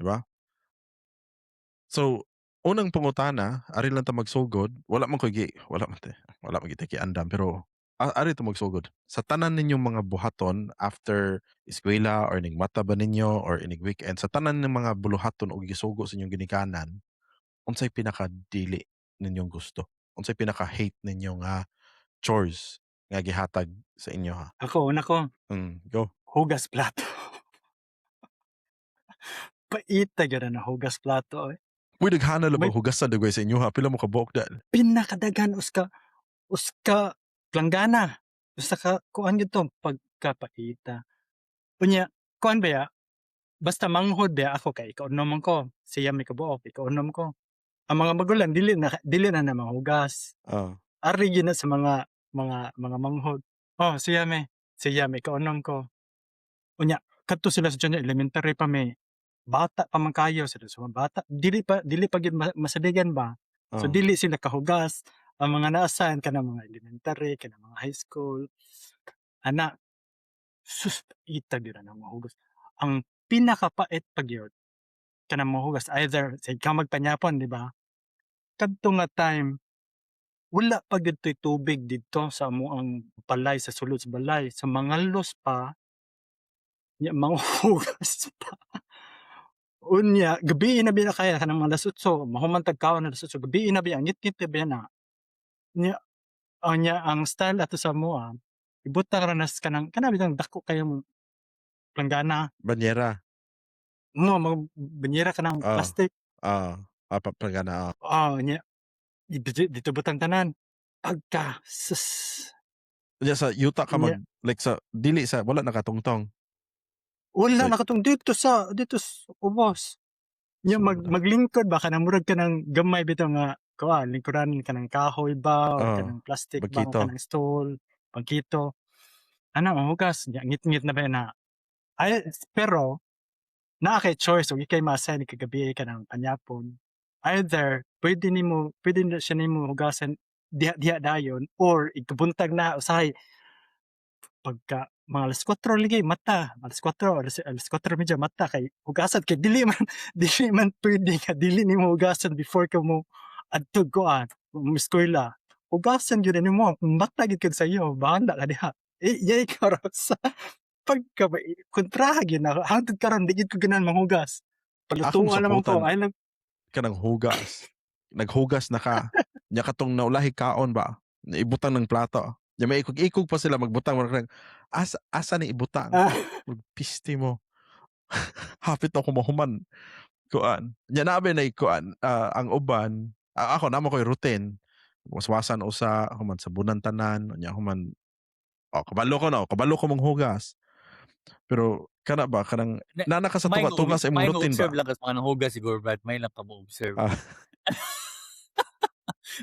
Di ba? So, unang pangutana, ari lang ta magsugod, wala man koy gi wala man tay wala man gyud tay giandam, pero ari ta magsugod. Sa tanan ninyong mga buhaton after eskwela or ning mata ba ninyo or inig weekend, sa tanan ng mga buluhaton o gisugo sa inyong ginikanan, unsay pinaka dili ninyong gusto? Unsay pinaka hate ninyo nga chores nga gihatag sa inyo, ha? Ako, una ko. Go. Hugas plato. Paita gyud na hugas plato, eh. Uy, daghana lang May ba hugasan dagway sa inyo, ha? Pila mo kabuok dal? Pinakadaghan, uska planggana. Usa ka kuan gyud to pagkapaita. Unya, kuan ba ya? Basta manghod ba ako kay ikaw man ko. Siya may kabuok, ikaw ko. Ang mga magulang dili na na manghugas. Ari gyud na sa mga manghod. Oh, siya may kaunom ko. Unya, kadto sila sa junior elementary pa may. Bata pa man kayo sila, so bata dili pa gyud masaligan ba. So dili sila kahugas. Ang mga naasan kanang mga elementary, kanang mga high school. Ana, sus, ita gyud na mahugas. Ang pinakapait pa gyud kanang mahugas, either say ka magpanyapon, di ba? Kadto nga time wala pa gyud to'y tubig didto sa amoang balay, sa sulod sa balay. So mangalos pa nya manghugas pa. Unya, gabii na biya kaya kanang mga alas 8, mahuman tag kaon alas 8, gabii na biya, ngit-ngit na biya na. Nya, unya ang style ato sa amoa, ibutang ra nas kanang kana bitang dako kayong planggana. Banyera. No, mga banyera kanang plastic. Ah, planggana, ah. Oh, nya dito butang tanan. Pagka sus. Unya sa yuta ka Unya mag like sa dili sa wala nakatungtong. Wala Like nakatong dito sa ubos. Nya Sobra. Maglingkod ba kanang murag kanang gamay bitaw nga kuan lingkuran kanang kahoy ba or kanang plastic ba o bangkito. Kanang stool, bangkito. Ana mahugas nya ngit-ngit na ba na. Ay, pero naa kay choice ug ikay ma-assign kagabi kanang panyapon. Either pwede na siya nimo hugasan diha diha dayon or ikabuntag na usahay pagka mga alas 4 lagi mata, alas 4, alas 4:30 mata kay hugasan kay dili man pwede nga dili nimo hugasan before ka mo adtog kuan mo eskwela. Hugasan gyud na nimo, mata gyud kag sayo, bahala ka diha. Eh, yay ka ra sa pagka kontraha gyud nako hangtod karon di gyud ko ganahan manghugas. Akong Palutuan naman ko saputan ay lang. Kanang hugas. Naghugas na ka. Nya katong naulahi kaon ba? Ibutang ng plato. Nya may ikog-ikog pa sila magbutang, murag asa ni ibutang? Magpisti mo. Hapit ako mahuman. Kuan. Nya naa ba nay kuan, ang uban, ako naa man koy routine. Waswasan usa, human sabunan tanan, unya human oh, kabalo ko no, kabalo ko manghugas. Pero kana ba kanang naa na ka sa May tunga-tunga sa imong may routine ba? Observe lang ka sa mga nanghugas siguro, Brad. May lang ka mo observe.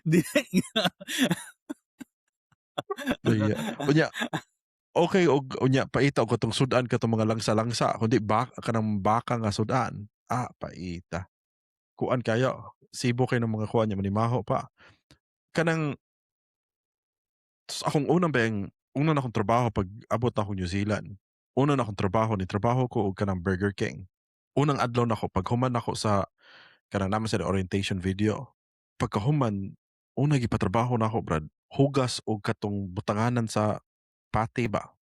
Di Unya, unya okay og unya paita og katong sud-an katong mga langsa-langsa kundi bak kanang baka nga sud-an. Ah, paita. Kuan kayo, sibo kay ng mga kuan niya manimaho pa. Kanang sa akong unang bayang una na akong trabaho pag abot ako New Zealand. Una na akong trabaho, ni trabaho ko og kanang Burger King. Unang adlaw nako paghuman nako sa kanang naa man sila orientation video. Pagkahuman, una gipatrabaho nako, Brad, hugas og katong butanganan sa patty ba.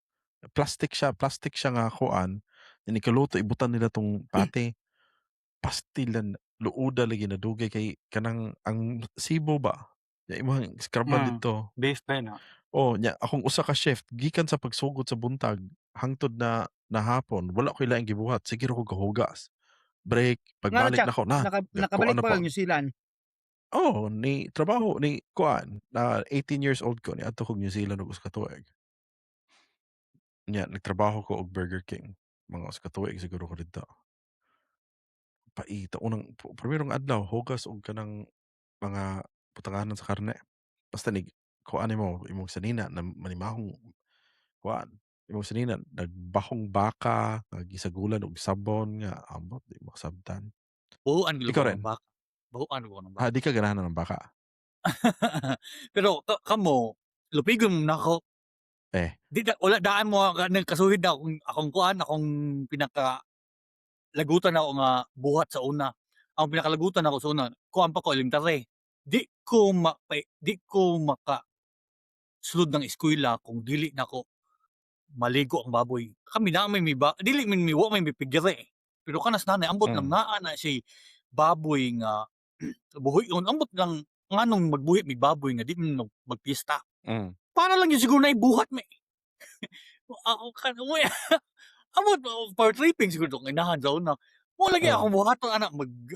Plastic siya nga kuan, inikaluto ibutan nila tong patty. Pastilan, luoda lagi na dugay kay kanang ang sibo ba. Ya imong scrub-an didto. Beef pa no? Oh, nya akong usa ka shift gikan sa pagsugod sa buntag hangtod na hapon wala koy laing gibuhat, sige ra ko kahugas. Break, Ngano pagbalik Chuck, nako na, nakabalik kuan na pa po. kag New Zealand? Oh, ni trabaho ni kuan na 18 years old ko niadto kog New Zealand og usa ka tuig. Nya nagtrabaho ko og Burger King, mga usa ka tuig siguro ko didto. Paita unang primerong adlaw hugas og kanang mga butanganan sa karne. Basta nig kuan nimo imong sanina na manimahong kuan, imong sanina nagbahong baka nga gisagulan og sabon nga ambot di mo kasabtan. Buuan gyud Ikaw ko rin? ng baka. Buuan ko ng Ah, baka. di ka ganahan ng baka? Pero kamo, lupigon nako. Eh. Di na wala daan mo ka nagkasuhid na akong kuan, akong pinaka Lagutan ako nga buhat sa una. Ang pinakalagutan ako sa una, kuan pa ko, elementary. Di ko maka sulod ng eskwela kung dili nako maligo ang baboy. Kami na may ba, dili min mi wa may mipigire. Pero kanas nanay, ambot lang naa na si baboy nga buhion, ambot lang nganong magbuhi mig baboy nga di man magpista. Para lang yun siguro na ibuhat me. Ako kan mo, ambot power tripping siguro tong inahan sa una. Mo lagi akong buhaton ana,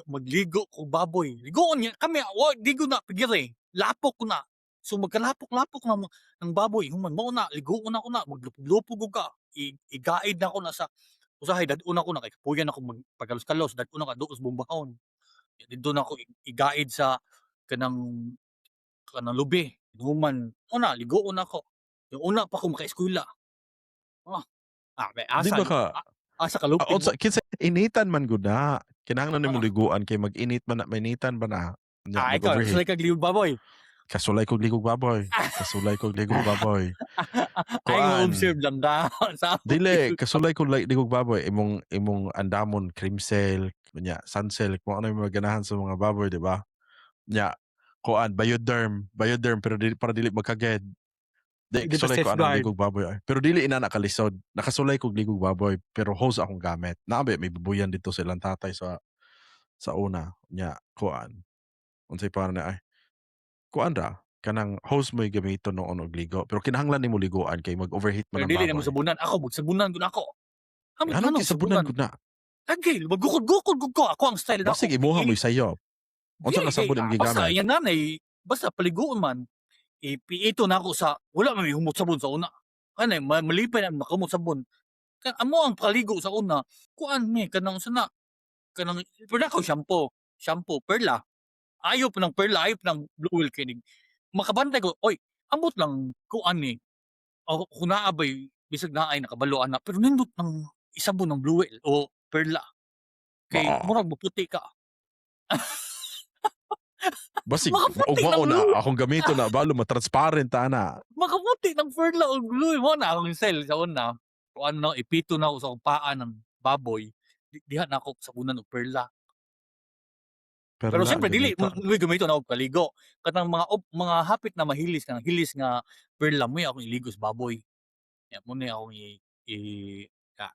magligo ko baboy. Ligoon niya kami, wa di ko na pigire. Lapok ko na. So magkalapok-lapok na ng baboy human mo na ligoon ako na maglupog-lupog ko ka. Igaid na ako na sa usahay, dad-on ako na kay kapuyan ako magpagalos-kalos, dad-on ako doos bumbahon. Didto na ako igaid sa kanang lubi. Human una ligoon ako. Yung una pa ko maka-eskwela. Ah, may Di asa ba ka asa kalupig unsa kinsa initan man gud na. Kinahanglan nimo liguan kay mag-init man na, mainitan ba na. Nya, Ah, ikaw, mag-overheat. sulay kag liog baboy. Kasulay kog ligog baboy. Kasulay kog ligog baboy. Ay, Kuan. observe lang da. Sa Dili, kasulay kog ligog baboy, imong andamon cream silk, nya Sunsilk, kung ano yung mga ganahan sa mga baboy, di ba? Nya, kuan Bioderm, Bioderm, pero dili, para dili magkaged. Di, Di ba kasulay ko anong Safeguard? ligog baboy ay. Pero dili ina nakalisod. Nakasulay kog ligog baboy, pero hose akong gamit. Naa ba may babuyan dito sa ilang tatay sa una. Nya, kuan. Unsay para na ay. Kuan ra, kanang hose mo'y gamiton noon og ligo. Pero kinahanglan nimo liguan kay mag-overheat man Pero ang dili na mo baboy. sabunan. Ako magsabunan gud ako. Amot Anong anong gisabunan gud na? Agay, magukod-gukod gud ko. Ako ang style na ako. Basig imuha mo'y sayop. Unsa Dili nga sabon kay, imong basta gigamit? yan nanay, basta paliguon man. Ipiito na ako sa wala man may humot sabon sa una. Kanay malipay na makamot sabon. Amo ang paligo sa una. Kuan mi kanang sana kanang pero na ko shampoo, shampoo Perla. Ayo pa ng Perla, ayo pa ng Blue Whale kinig. Makabantay ko, oy, ambot lang kuan ni. O kung naa bay bisag naay nakabalo ana, pero nindot ng isabon ng Blue Whale o Perla. Kay murag muputi ka. Basig Makaputi og mao ng na blue. akong gamiton na balo ma-transparent ta na. Makaputi ng Perla o Blue mo na akong sell sa una. Kung ano, ipito na ako sa akong paa ng baboy. Diha na ako sabunan og Perla. Perla Pero ang siyempre dili gamita. mo gamito na og kaligo. Katang mga hapit na mahilis kanang hilis nga Perla mo akong iligos baboy. Ya mo ni akong i ka.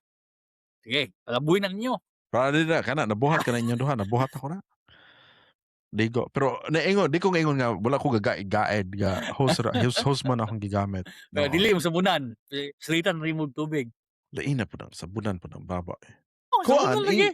Sige, palabuhin na ninyo. Para di na kana nabuhat ka na inyong duha, nabuhat ako na. Ligo. Pero naingon, di ko ngaingon nga wala ko gagaid ga hose ra, hose, hose man akong gigamit. Pero No. dili mo sabunan. Eh, silitan remove tubig. Lain na po ng sabunan po ng baboy. Oh, Kuan, sabunan lagi.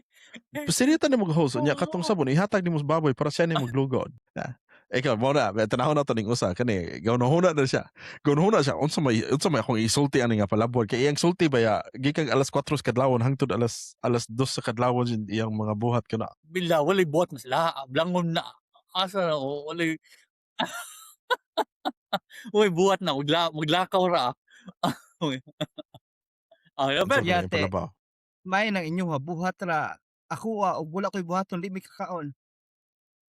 Pasiritan ni mo hose unya katong Oo. sabon ihatag nimo sa baboy para siya ni maglugod. Ah. Ikaw mo na, tanahon na to ning usa kani gaunahuna na siya. Gaunahuna siya unsa may akong isulti ani nga palabwan kay iyang sulti baya gikan alas 4 sa kadlawon hangtod alas 2 sa kadlawon iyang mga buhat kana. Bila walay buhat na sila, blangon na. Asa na o walay. Uy, buhat na maglakaw ra. Uy. Ay, Unsa aber man iyang Yate. palabaw? May nang inyo ha, buhat ra. Ako ah, og wala ko'y buhaton, di mi kakaon.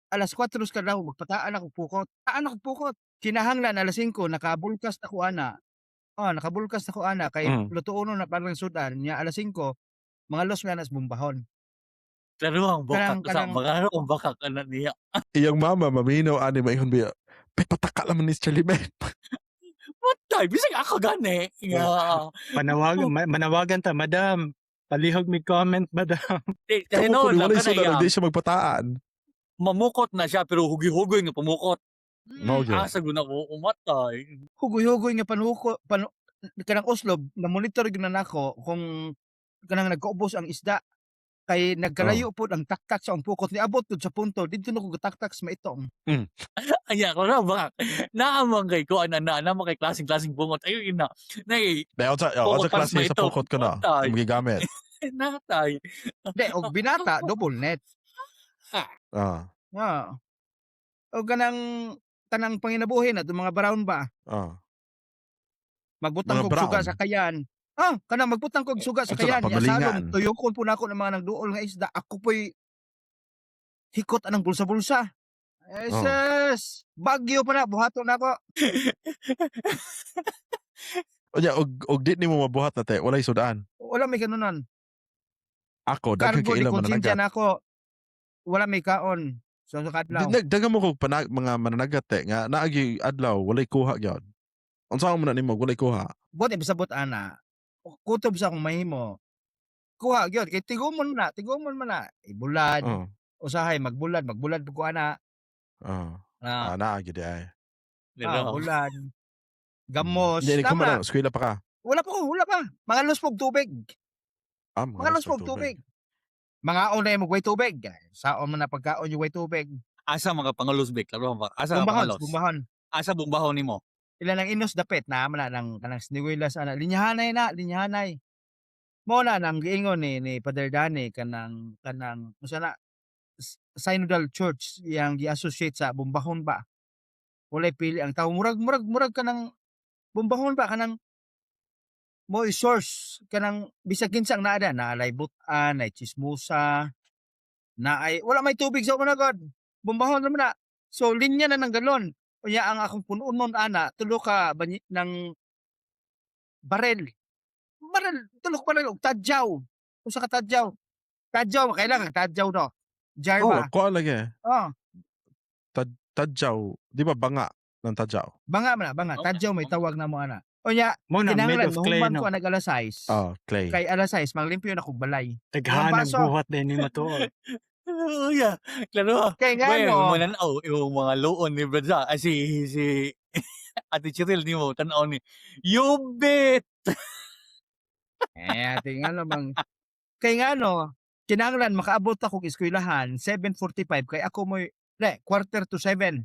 Alas 4 sa kadlaw, magpataan ako pukot. Taan ako pukot. Kinahanglan alas 5, nakabulkas na ko ana. Oh, nakabulkas na ko ana kay lutuonon na parang sudan nya alas 5, mga los na nas bumbahon. Klaro ang bakak Kanang sa kanang klaro ang bakak ana niya. Iyang mama maminaw ani maingon biya. "Pe pataka naman ni Charlie Man." Patay, bisag ako gani. Nga. Panawagan, manawagan ta, madam. Palihog mi comment, madam. Di, kasi Kamo noon kun lang walay kana sudan iya. di siya magpataan. Mamukot na siya pero hugi-hugoy nga pamukot. Mao gyud. Asa gud ako umatay. Hugoy-hugoy nga panuko panu kanang oslob na monitor gyud na nako kung kanang nagkaubos ang isda kay nagkalayo pod ang taktak sa ang pukot, niabot gud sa punto didto na ko gataktak sa maitong. Anya ko na ba? Naamang kay ko ana na naman kay klaseng-klaseng bungot. Ayun ina. Nay Dahil oh, pukot unsa para sa klase sa maitong. pukot ko na Patay. imong gigamit? Natay. Di og binata double net. Ah. O kanang kanang panginabuhi na mga brown ba? Magbutang Mga kog suga brown. sa kayan. Ah, kanang magbutang kog suga sa Unsa na kayan nya salom pagalingan? tuyokon po nako ng mga nagduol nga isda. Ako po'y hikot anang bulsa-bulsa. Oh. Eses, Bagyo pa na buhaton nako. Unya og di nimo mabuhat na te, walay sudan. Wala may kanunan. Ako daghan Kargo kay di ilang konsensya mananagat. nako. Wala may kaon sa Di kadlaw. Daghan mo kog mga mananagat eh, nga naagi adlaw walay kuha gyud. Unsa man na nimo walay kuha? Buot ipasabot ana. Kutob sa akong mahimo. Kuha gyud kay tigumon na, tigumon man na. Ibulad, usahay magbulad, magbulad pud ko ana. Ah, Ah, naa gyud di ay. Ah, Pero, bulad. Gamos, Hindi, tama. na, eskwela pa ka. Wala pa ko, wala pa. Mga pog tubig. Ah, Mga los pog tubig. Mga na mo way tubig. Saon man na pagkaon yung way tubig. Asa mga pangalos be? Klaro ba? Asa ka Bumbahon, pangalos? Bumbahon. Asa bumbahon nimo? Ila nang inos dapit na man na nang kanang siniwilas ana linyahanay na, linyahanay. Mo na nang giingon ni Father Danny kanang unsa na Synodal Church iyang gi-associate sa bumbahon ba. Walay pili ang tao, murag kanang bumbahon ba, kanang mo source kanang bisag kinsang naa da, naalay butan, nay chismosa, naay wala may tubig sa una god. Bumbahon naman na. So linya na ng galon. Unya ang akong pununon ana tulo ka banyi, ng barel. Barel, tulo ka barel og tadyaw. Usa ka tadyaw. Tadyaw, kailangan tadyaw no. Jar Oh, ba? kuha lagi. Oh, Tadyaw, di ba banga ng tadyaw? Banga man na, banga. Okay. Tadyaw may tawag na mo ana. Unya, Mo na made kinahanglan of clay mahuman no. ko anag alas 6. Oh, clay. Kay alas 6 manglimpyo na kog balay. Daghan Walang baso. ang buhat din ni matuod. Oh, yeah. Klaro. Kay nga Well, no, mananaw yung mga luon ni Brad ay si Ate Cheryl nimo tan-aw ni. You bet. Eh, tingnan no bang. Kay nga no, kinahanglan makaabot ako og eskwelahan 7:45 kay ako mo'y ne, 6:45.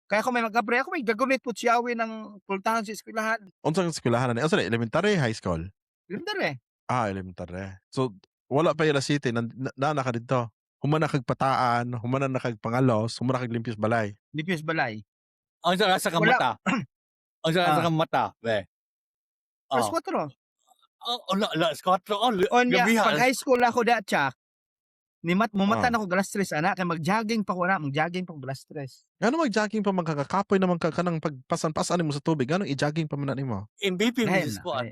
Kaya ako may mag-abre, ako may gagunit po siyawi ng pultahan sa eskwelahan. Unsang eskwelahan na ni? Unsa ni, elementary, high school? Elementary. Ah, elementary. So wala pa ila city nan na ka didto. Human na kag pataan, human na kag pangalos, human na kag limpios balay. Limpyos balay. Ang sa kang Wala. mata. Ang sa Ah. kang mata, be. Alas Oh. 4. Oh, oh, alas 4. Oh, Onya, gabi ha. pag high school ako da, tsak, ni mat mumata Ah. na ko alas 3 ana kay mag-jogging pa ko na, mag-jogging pa ko alas 3. Ngano mag-jogging pa man ka, kakapoy naman ka kanang pagpasan-pasan nimo sa tubig, ngano i-jogging pa man na nimo? MVP Lahi Mrs. na, Kuan.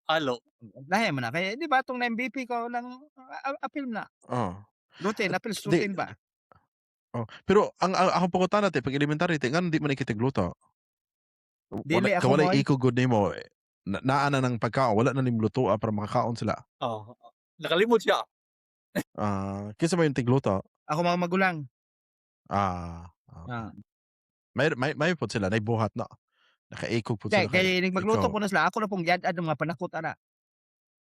Alo. Lahi man na kay di ba tong na MVP ko ng apil na. Oh. Lutin, apil Di lutin ba? Oh, pero ang akong pangutana te pag elementary te ngano di man ikitigluto? Dili Wala ako walay moy. iko gud nimo eh. Naa na ng pagkaon, wala na nim lutoa para makakaon sila. Oh. Nakalimot siya. Ah, kinsa man yung tigluto? Ako mga magulang. Ah, okay. Ah. May pod sila, nay buhat na. Nakaikog pod Kay sila kay kay magluto ikaw. po na sila, ako na pong yad-ad ng mga panakot ana.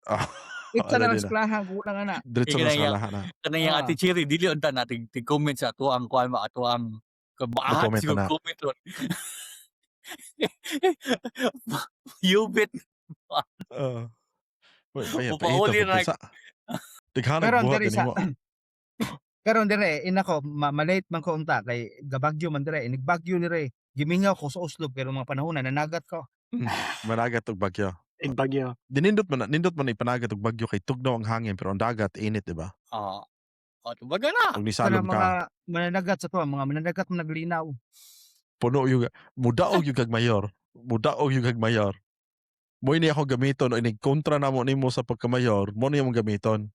Ah, Itsa na already lang na. eskwelahan kulang ana. Diretso Ikaw na na sa kalahan na. Kanang Ah. Ate Cherry dili unta natin ti comment sa ato ang kuan ba ato ang kabahat Mo-comment siguro na. comment ron. You bet. Oo. Uy, paya paita Mupauli pud ra. sa. Daghan Karon buhat diri din sa nimo. Karon dire ina ko malate man ko unta kay gabagyo man dire, inig bagyo dire. Gimingaw ko sa Oslob pero mga panahon na nanagat ko. Managat og bagyo. Ig bagyo. Dinindot man na, nindot man na ipanagat og bagyo kay tugnaw ang hangin pero ang dagat init, di ba? Ah. Oh, tumbaga na. Ug nisalom Kanang mga ka, mananagat sa to, mga mananagat man naglinaw. Puno yung mudaog yung kag mayor. Mudaog yung kag mayor. Mo ni ako gamiton o inig kontra namo nimo sa pagkamayor, mo ni among gamiton.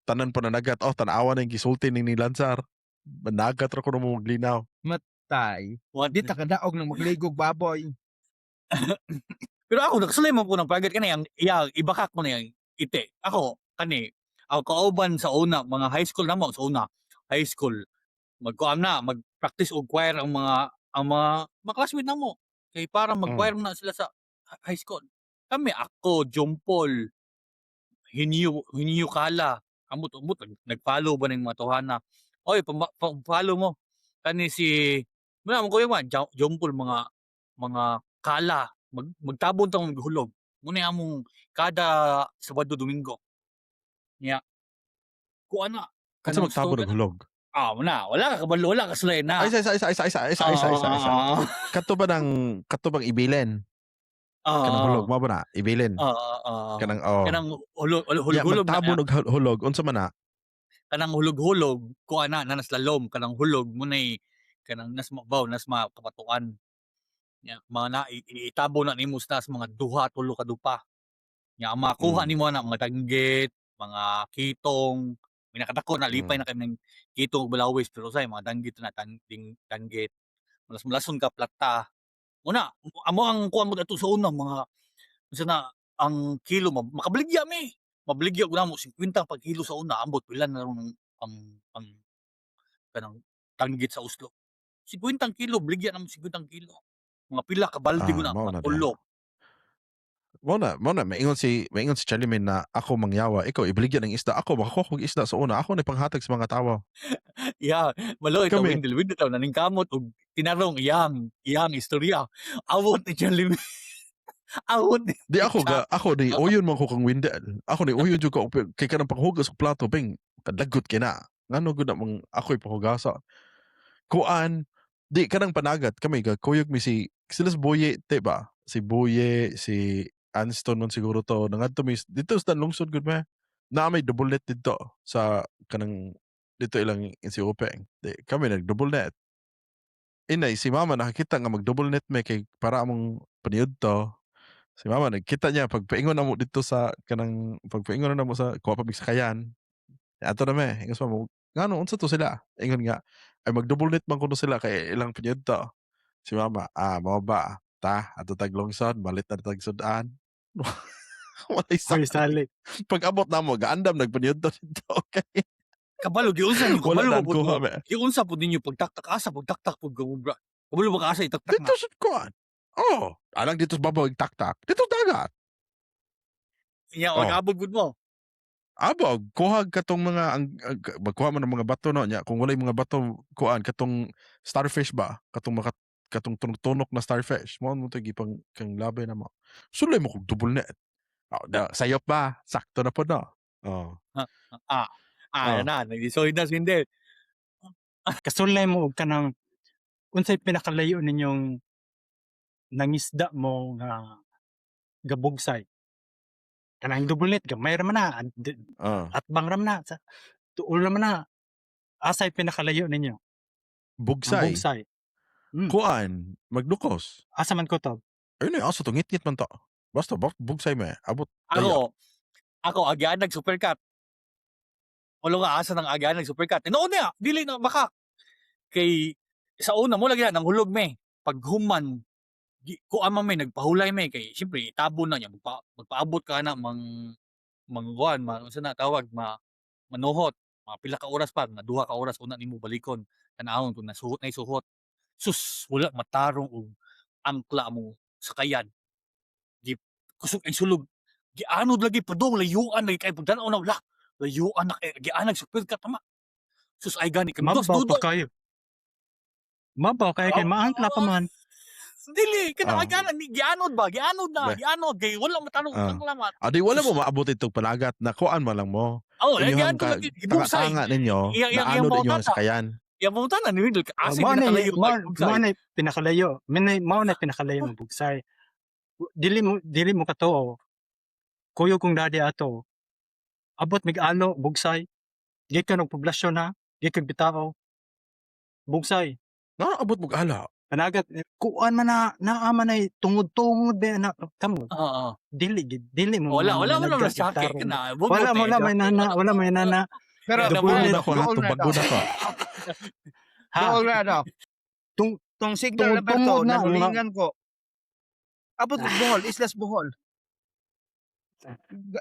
Tanan pananagat, oh tan-awa na yung gisulti ning ni Lansar. Managat ra kuno mo maglinaw. Tay, What? di ta kadaog ng magligog baboy. Pero ako nagsulay man ko ng private kani ang iya ibakak mo na yung ite. Ako kani ako kauban sa una mga high school namo sa una high school magkuan na mag-practice og choir ang mga classmate namo kay para mag-choir na sila sa high school. Kami ako Jumpol Hinyu Hinyu Kala amot amot nag-follow ba ning mga tuhana. Oy, follow mo kani si wala mo kuya man Jumpol mga kala magtabon ta maghulog. Muna among kada Sabado Domingo. Nya. Kuan na. Unsa Kanang magtabon slogan og hulog? Ah, wala, wala ka kabalo, wala ka sulay na. Ay, isa, isa, isa, isa, isa, isa, isa, isa, isa. Ah, Kato bang ibilin? Kanang hulog mo ba na? Ibilin. Ah. Kanang oh. Kanang hulog hulog Ya, hulog na. magtabon og hulog unsa man na? Kanang hulog-hulog kuan na nas lalom kanang hulog mo nay kanang nas mabaw nas makapatuan. Nya mga na itabo na nimo sa taas mga duha tulo ka dupa. Nya ang makuha nimo na mga danggit, Mga kitong, pinakadako na lipay na kami ng kitong ug balawis, pero usahay mga danggit na ding danggit. Malas-malason ka plata. Una, amo ang kuan mo ato sa una mga unsa na ang kilo makabaligya mi. Mabaligya ko namo 50 pag kilo sa una, ambot pila na ron ang kanang danggit sa Oslo. 50 kilo, baligya namo 50 kilo. Mga pila ka balde ko Ah, na, mao mga na diha. tulo. Mao na maingon si Charlemagne na ako mangyawa, ikaw ibaligya ng isda, ako makakuha kog isda sa una, ako na panghatag sa mga tawo. Yeah, maluoy ta Kami Wendell, Wendell taw naningkamot og tinarong iyang istorya. Awot ni Charlemagne. Awot ni Di ako ga ako ni uyon man ko kang Wendell. Ako ni uyon jud ko kay kanang panghugas og plato bing kadlagot kay na. Ngano gud na mang ako'y pahugasa. Kuan di kanang panagat kami ga kuyog mi si sila sa Boye te ba? Si Boye, si Anston man siguro to nangadto mi dito sa lungsod gud me. Naa may double net dito sa kanang dito ilang NCOP. Di kami nag double net. Inay si mama nakakita nga mag double net me kay para among paniud to. Si mama nagkita niya pagpaingon namo dito sa kanang pagpaingon na namo sa kuha pa mig sakayan. Ato na me, ingon sa mama, ngano unsa to sila? Ingon nga ay mag double net man kuno sila kay ilang paniud to. Si mama, ah mao ba? Ta, ato tag lungsod, malit na tag sudan. Walay Hoy, sali. sali. Pag abot namo gaandam nagpaniud to dito, okay. Kabalo giunsa ni Wala kabalo na ba pud kuha mo. me. Giunsa pud ninyo pagtaktak asa pagtaktak pud ka bra. Kabalo ba ka asa itaktak Dito na? sa kuan. Oh, alang dito sa babaw taktak. Dito sa dagat. Nya Oh. mag-abog pud mo. Abog, kuha katong mga ang magkuha man ng mga bato no nya kung walay mga bato kuan katong starfish ba katong maka katong tunok-tunok na starfish mo mo to gipang kang labay na mo sulay mo kog double net. Oh, da, sayop ba sakto na pod no. Oh. Ah, ah, Oh. na, nag-isolid na si Wendell. Kasulay mo og kanang unsay pinakalayo ninyong nangisda mo nga gabugsay. Kanang double net gamay ra man na, atbang ra man na, sa tuol ra man na. Asay pinakalayo ninyo? Ang Bugsay. bugsay. Kuan magdukos. Asa man ko to? Ayun na asa to ngit-ngit man to. Basta bugsay me abot daya. Ako, agian nag supercat. Wala nga asa ng agian nag supercat. Noon niya, dili na baka. Kay sa una mo lagi na nang hulog me. Paghuman kuan man me nagpahulay me kay siyempre itabo na niya magpaabot ka na mang mangkuan ma unsa na tawag ma manuhot mga pila ka oras pa, mga 2 ka oras una nimo balikon tan-awon kung nasuhot na suhot. Sus, wala matarong og angkla mo sakayan. Di kusog ay sulog. Gianod lagi padung layuan lagi kay pagtan-aw na wala. Layuan na kay gianag super ka tama. Sus ay gani kami dos Mabaw pa dudong. kayo. Mabaw kayo kay maangkla pa man. Dili kana gianad ni gianod ba? Gianod na, Be. gianod kay wala matarong angkla man. Adi wala mo maabot itong panagat na kuan man lang mo. Oh, Inyuhang gianod ka lagi gibugsay. tanga ninyo Iyang na anod iyang inyong sakayan. Iyang pangutana ni Wendell Oh, asa mao na pinakalayo mao kay bugsay. mao na pinakalayo. Mao na pinakalayo nga bugsay. Dili mo katuo. Kuyog kong daddy ato. Abot mig alo bugsay. Gikan og poblasyon ha. Gikan bitao. Bugsay. Nga abot mo ala. Panagat eh, kuan man na naa man ay tungod-tungod ba na kamo. Oo. Dili gid dili mo Wala wala wala mananagat na siyake tarong. kana. Wala wala may nana, wala may nana. Pero Double dool net. Ako dool hatong na bago daw. na ko. Ha. Dool na daw. Tong signal na Tungod-tungod Berto, na, nanulingan ko. Abot ko Bohol, Islas Bohol.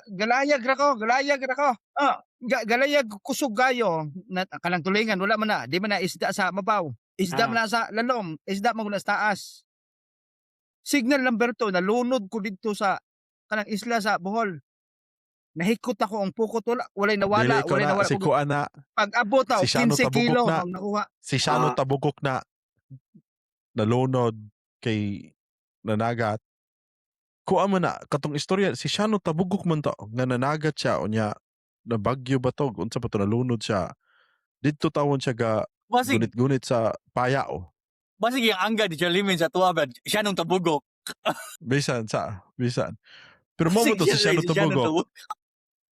Galayag ra ko, galayag ra ko. Ah, galayag kusog kayo na kanang tulingan wala man na, di man na isda sa mabaw. Isda man na sa lalom, isda man na sa taas. Signal Lamberto, nalunod ko didto sa kanang isla sa Bohol. Nahikot ako ang pukot wala, walay nawala, Dili ko walay na nawala. si kuan na Pag abot si Shano 15 Tabukok kilo na. ang nakuha. Si Shano Tabukok na nalunod kay nanagat. Kuha mo na katong istorya si Shano Tabugok man to nga nanagat siya unya nabagyo ba to unsa pa to nalunod siya. Didto tawon siya ga Basig gunit-gunit sa payao. basig yung angga di Charlemagne sa tuwa ba siya nung tabugok. Bisan sa bisan. Pero mo Basig to si siya Shano siya nung Tabugok tabugok.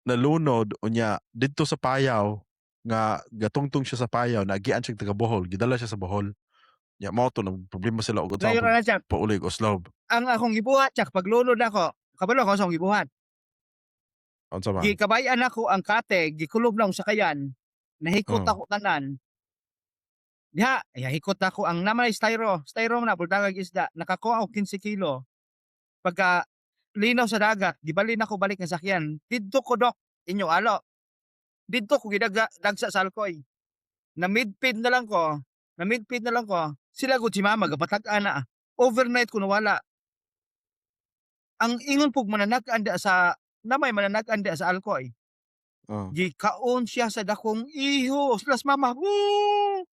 nalunod unya didto sa payaw nga gatungtong siya sa payaw naagian siya taga Bohol gidala siya sa Bohol. Nya mao to nang problema sila og Layo unsa ra na siya. pauli og Oslob. Ang akong gibuhat, tsak paglunod ako, kabalo ako sa akong gibuhat. Unsa man? Gikabayan ako ang kate, gikulob na akong sakayan. Nahikot ako tanan. Diha, ay, hikot ako ang naman styro, styro na bultagag isda, nakakuha og 15 kilo. Pagka linaw sa dagat, gibalin ako balik ng sakyan. Didto ko, dok, inyo alo. Didto ko gidaga dagsa sa alkoy. Na midpid na lang ko, na midpid na lang ko. Sila gud si mama gapatag-an na. Overnight ko nawala. Ang ingon pug mananag-an da sa namay mananag-an da sa alkoy. Gikaon siya sa dakong iho. Sila sa mama, woo!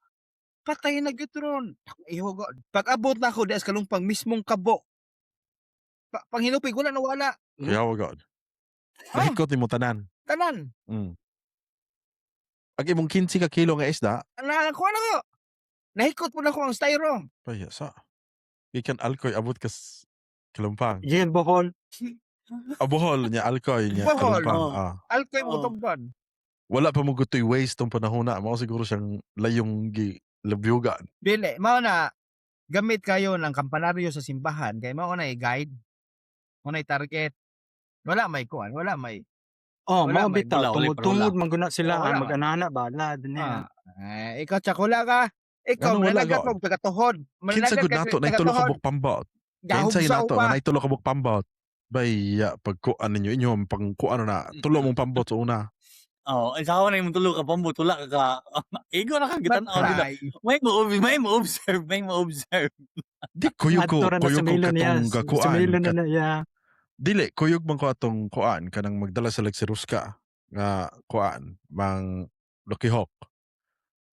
Patay na gyud ron. Dakong iho god. Pag abot na ako diha sa kalumpang mismong kabo. Panghinupig wala na wala. Kuyawa god. Ah, Nahikot nimo tanan. Tanan. Ang imong 15 ka kilo nga isda, Nakuha na ko. Nahikot po na ko ang styro. Paya sa. Gikan Alcoy abot ka Kalumpang. Gikan Bohol. Ah, Bohol nya Alcoy nya Bohol, Kalumpang. Oh. Ah. Alkoy mo Oo. tugdon. Wala pa mo gutoy waste tong panahon na. Mao siguro siyang layong gi labyugan. Dili, mao na gamit kayo ng kampanaryo sa simbahan kay mao na i-guide. Mao na i-target. Wala may kuan, wala may Oh, Wala, mao may bitaw wala, wala, tungod-tungod man guna sila Oh, wala ang man. mag-anana ba la dinhi. Ah, eh, ikaw tsakula ka. Ikaw Ngano wala mananagat god? mo tagatuhod. Kinsa Mananagat gud ka nato nay tulo ka tagatuhod. buok pambot. Kinsa Gahugsaw nato pa. nga nay tulo ka buok pambot. Baya pagkuan ninyo inyo ang pangkuan na tulo mong pambot sa una. Oh, ay sawa na imong tulo ka pambot, wala ka ka. Igo na ka gitan-aw dito. Matay. May mo observe, may mo observe. Di kuyog ko, Adto ra na kuyog sa ko Milo niya. katong Sa gakuan. Milo na na ya. Dili kuyog man ko atong kuan kanang magdala sa si Ruska nga kuan mang Lukihok.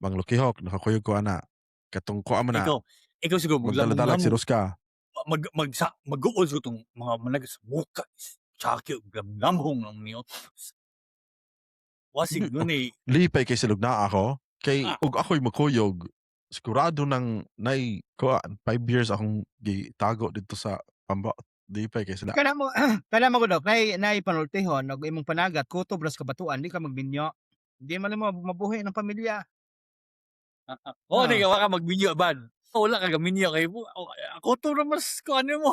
Mang Lukihok nakakuyog ko ana. Katong kuan man na Ikaw, ikaw siguro magdala-dala si maglamong Ruska. Mag mag sa mag-uol siguro tong mga manag sa muka. Tsaki lamhong lang niyo. Wasig Di, nun eh. Lipay kay silog na ako kay ug ako'y makuyog sigurado nang nay kuan 5 years akong gitago dito sa pambot. Lipay kay sila. Kana mo gudok nay panultihon og imong panagat kutob ras kabatuan di ka magminyo. Di man mo mabuhi ng pamilya. Oh, di ka wala ka magminyo ban. Wala ka gaminyo kay mo. Ako to na mas ko ano mo.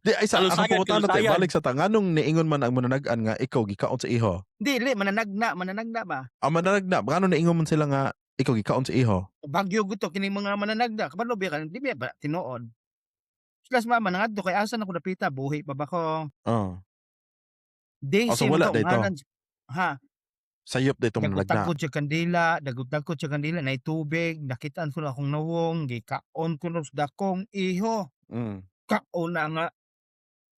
Di ay sa ako Kalusayan, pangutana te kalusayan. balik sa ta nganong niingon man ang mananag-an nga ikaw gikaon sa iho. Dili mananagna, mananagna ba? Ang mananagna nganong niingon man sila nga ikaw gikaon sa iho. Bagyo gud to kining mga mananagna kabalo biya ka di biya ba tinuod. Sila sa mama nangadto kay asa na ko dapita buhi pa ba ko. Oh. Daisy Oh, so wala mo to, dito. ngalan ha. Sayop dito mananagna. Dagutagkod siya kandila, dagutagkod siya kandila, nay tubig, nakitaan ko na akong nawong, gikaon ko na sa dakong iho. Kaon na nga.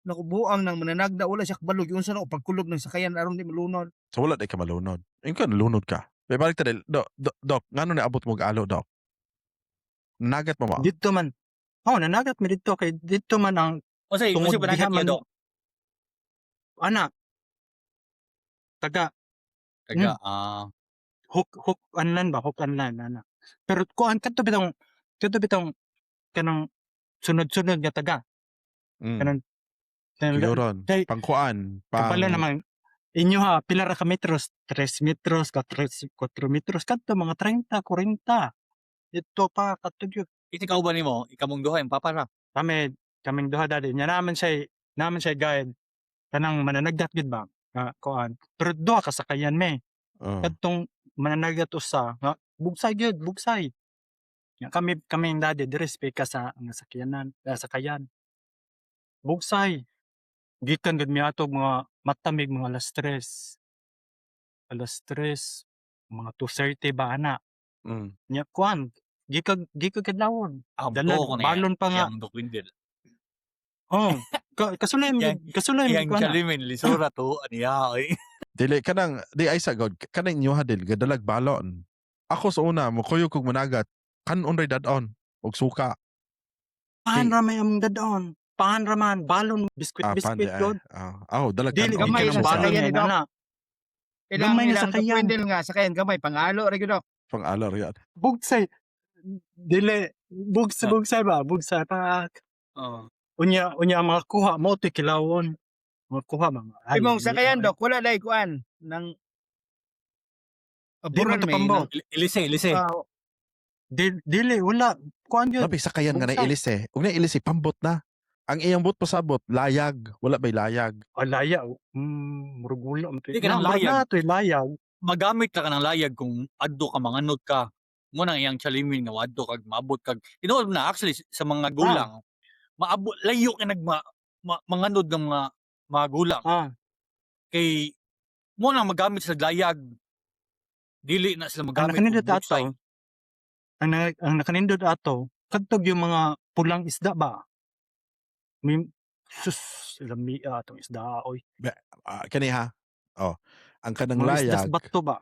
Nakubuang ng mananagna, wala siya kabalo, giunsa na ako pagkulob ng sakayan aron di malunod. So wala di ka malunod. Ingko ka nalunod ka. May balik ta dil. Dok, dok, dok, ngano niabot mo alo, dok? Nagat mo ba? Dito man. Oh, nanagat mi dito kay dito man ang Unsay tungod unsay diha panagat niya man dok? ana. Taga. Taga ah. Hook hook anlan ba hook anlan ana. Pero kuan kadto bitong kanang sunod-sunod nga taga. Kanang Kuyuron. Kay Pangkuan. Pang kabalo naman inyo ha pila ra ka metros, 3 metros, 4 4 metros kadto mga 30, 40. Dito pa kadto gyud. Ikaw ba nimo? Ikamong duha imong papa ra. Kami kaming duha dali nya naman siya guide kanang mananagdat gyud ba nga kuan. Pero duha ka sakayan me. Kadtong mananagat usa nga bugsay gyud, bugsay. Nga kami kaming daddy diri ka sa nga sakyanan, sakayan. Bugsay. Gikan gud miadtog mga matamig mga alas 3. Alas 3, mga 2:30 ba ana. Nya kuan, gikan gikan kadlawon. Ah, Dala ko na balon pa nga. Yang Doc Windel. Oh, kasulay mo kasulay mo Yang kuan na. Chalimin lisura to aniya oy. Dili kanang di ay sa god kanang inyo ha dil gadalag balon. Ako sa una mo kuyog kog managat kanon ray dad-on og suka. Paan ra may among dad-on. Paan ra man balon biskwit Ah, pan biskwit di ay. gud. Ah, oh, dalag Dili kanon. Gamay gikan na ang balon sakayan nga ni Doc. ana. Ilang Gamay nga ilang sakayan. Wendel nga sakayan gamay pangalo ra gyud Doc. Pang-alo ra yan. Bugsay. Dili bugsay bugsay ba bugsay pa. Oh. Unya unya ang mga kuha mo to'y kilawon. Mga kuha mga ay Imong di sakayan ay. Doc, wala dai kuan nang Di man Aburan to may pambot. Ilise, ilise. Ah, Dili wala kuan gyud. Labi sakayan nga Bugsay. na ilise. Ug na ilise pambot na. Ang iyang buot pasabot, layag, wala bay layag? Ah, layag. Murag wala man to. Di ka Na, ng murag layag. na to'y layag. Magamit ra ka ng layag kung adto ka, manganod ka. Mo nang iyang chalimin nga adto kag maabot kag tinuod na actually sa mga gulang. Maabot layo kay nagma manganod ng mga gulang. Kay mo nang magamit sa layag. Dili na sila Ang magamit og nakanindot buksay. ato. Ang nakanindot ato, kadtog yung mga pulang isda ba? May, sus, lamia atong isda oy. Ah, kani ha. Oh, ang kanang Mga isda sa layag, bato ba?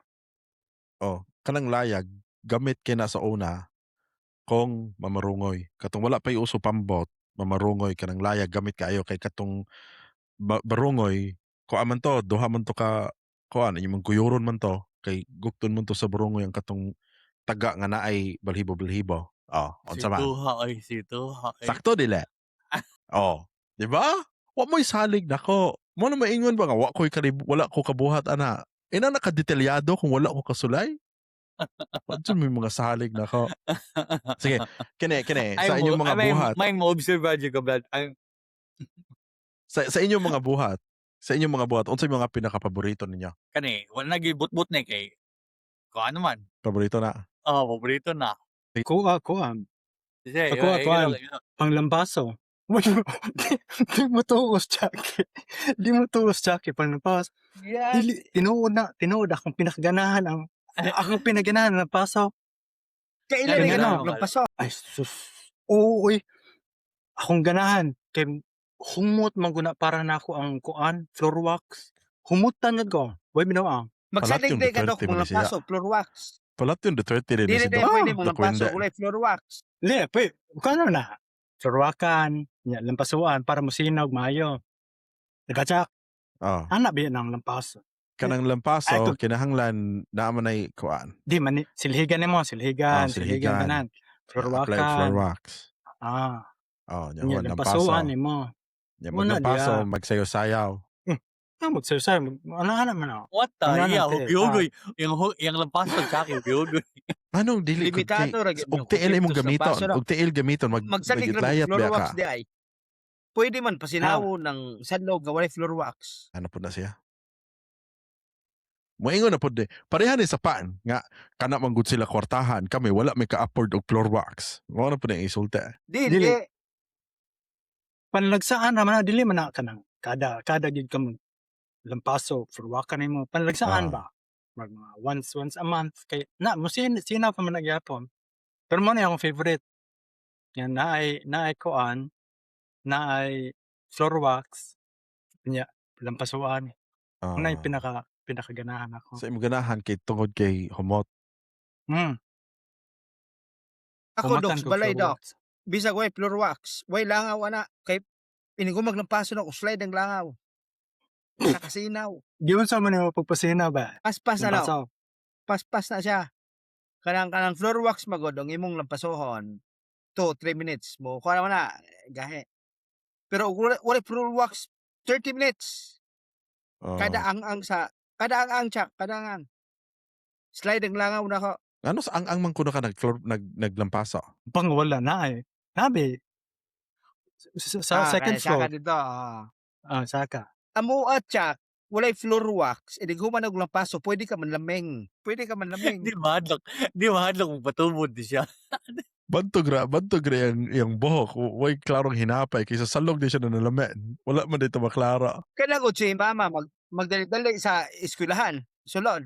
Oh, kanang layag gamit kay na sa una kung mamarungoy. Katong wala pa'y uso pambot, mamarungoy, kanang layag gamit kaayo kay katong barungoy, kuan man to, duha man to ka kuan, imong guyuron man to kay gukton man to sa barungoy ang katong taga nga naay balhibo-balhibo. Oh, Si unsa man? Tuha oy, si Tuha oy. Sakto dili? Oh, di ba? Wa mo'y salig nako. Mo na maingon ba nga wa ko'y wala ko kabuhat ana. Ina nakadetalyado kung wala ko kasulay. Wa may mga salig nako. Sige, kini kini Ay sa mo, inyong mga ay, may, buhat. May mo observe jud ka, Brad. Ay, Sa inyong mga buhat. Sa inyong mga buhat, unsay mga pinakapaborito ninyo? Kani, wala nagibutbut ni kay kuan ano man. Paborito na. Oh, paborito na. Kuha, kuha. Sige, Ako, ikaw, kuan. ikaw. Panglampaso. Di mo tuos, Jackie. Di mo tuos, Jackie. Panglampaso. Yes. Dili, tinuod na, tinuod akong pinakaganahan ang akong pinaganahan ang lampaso. Kailan Kaya na ano, ano, lampaso? Ay, sus. Oo, uy. Akong ganahan. Kay humot man guna para nako ang kuan, floor wax. Humutan na ko. Way minaw ang. Magsalig yung day ka, Duterte Dok, man mong ni siya. lampaso, floor wax. Palat yung Duterte rin Dili si day Doc. pwede mong Doc lampaso, Wende. walay floor wax. Le, pe, kano na? Floor waxan, nya lampasuan para mosinog maayo. Diba, Jack? Oh. Ana biya ng lampaso. Kanang lampaso, Ay, kinahanglan naa man ay kuan. Di man ni silhigan nimo, silhigan, Ah, silhigan silhigan. tanan. Floor Apply og floor waxan. wax. Ah, Oh, nya nya human lampaso. lampasuan nimo. Nya Muna maglampaso, diya. magsayaw-sayaw. Ah, magsayaw-sayaw, ano ana man ah. What the Ano, hell? te? Hugyugoy. Yung lampaso, Jackie, hugyugoy. Anong dili kog kay Limitado ra gyud og yung tiil imong konsepto sa gamiton, lampaso, no? og tiil gamiton mag Magsalig ra magitlayat floor biya wax ka. di ay. Pwede man pasinawo ng sanlog nga walay floor wax. Ano pud na siya? Moingon na pud eh. Pareha ni sa pan nga kana man gud sila kwartahan, kami wala may ka-afford og floor wax. Mao na pud ang isulti. Dili. Dili. Panlagsaan ra man na, dili man na kanang kada kada gid ka mag lampaso, floor waxan nimo. Panlagsaan ba? Mag mga once once a month kay na mo sinaw pa man na gyapon. Pero mo na akong favorite. Yan naay naay kuan, naay floor wax, nya lampasuan. Mao na yung pinakaganahan ako. Sa imong ganahan kay tungod kay humot. Ako, Dok, Humatan sa ko balay, floor Dok. wax. Bisag way floor wax, way langaw ana kay inig maglampaso na ko slide ang langaw. Nakasinaw. Giunsa man nimo pagpasinaw ba? Paspas na, no. Lampaso. Paspas na siya. Kanang floor wax magod ang imong lampasohon 2 3 minutes mo kuha naman na gahe. Pero og wala floor wax, 30 minutes. Kada ang-ang sa kada ang-ang siya, kada ang-ang. Slide ang langaw nako. Ano sa ang-ang man kuno ka nag floor nag naglampaso? Pang wala na eh. Nabi. Sa second Kaya saka floor. dito, ah. Ah, saka. Amo at Jack, walay floor wax, inig human og lampaso, pwede ka manlameng. Pwede ka manlameng. Di mahadlok magpatubod di siya. Bantog ra iyang buhok, way klarong hinapay kaysa salog di siya nanalamen. Wala man dito maklara. Kailangan ko si mama magdali-dali sa eskwelahan, sulod.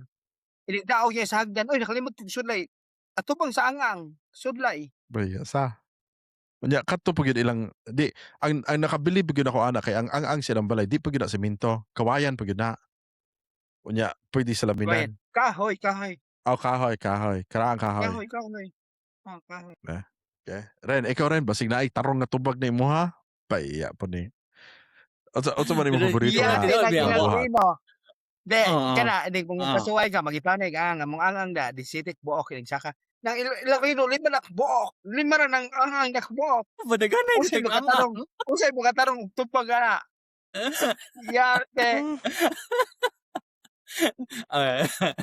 Inig daog niya sa hagdan, oy, nakalimot kog sudlay. Atubang sa angang, sudlay. Baya sa. Unya kadto pa gyud ilang di ang nakabilib gyud ako ana kay ang silang balay di pa gyud na semento, kawayan pa gyud na. Unya pwede sa Kawayan. laminan. Kahoy, kahoy. Oh, kahoy, kahoy. Karaang kahoy. Kahoy, kahoy. Ah, kahoy. Eh, okay. Ren, ikaw ren basig naay tarong nga tubag na imo ha. Paiya po ni. Unsa man imong paborito Yeah, nga di lagi Tinuod nga biya. buhat? mo. Di, kana inig mong pasuway ka magipanig ang among ang da di sitik buok inig saka. Nang ilang rino lima na buok, lima ra nang ang na buok. Padaganay Unsay siya ang makatarong, unsay makatarong tupag ana. Yarte,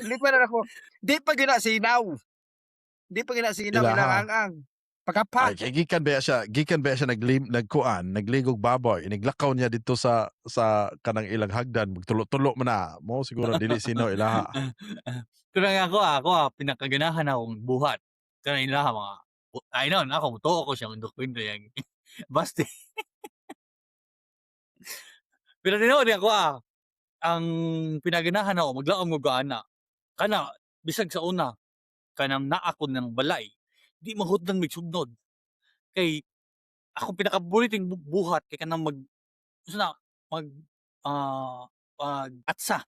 lima ra ako. Di pa gyud na sinaw. Di pa gyud na sinaw Ilaha. ilang ang-ang. Pagapa. Ay, kay gikan ba siya naglim nagkuan, nagligog baboy, iniglakaw niya dito sa kanang ilang hagdan, magtulo-tulo man na. Mo siguro dili sino ilaha. Pero nga ako, pinakaganahan akong buhat. Kanang ilaha mga ay no, ako mutuo ko siya dokumento yang basta. Pero tinuod ako ang pinaganahan ako maglaom og ana. Kana bisag sa una kanang naa ko ng balay, di mahutdan mig sugnod. Kay ako pinakapaboritong buhat kay kanang mag unsa na mag pag-atsa.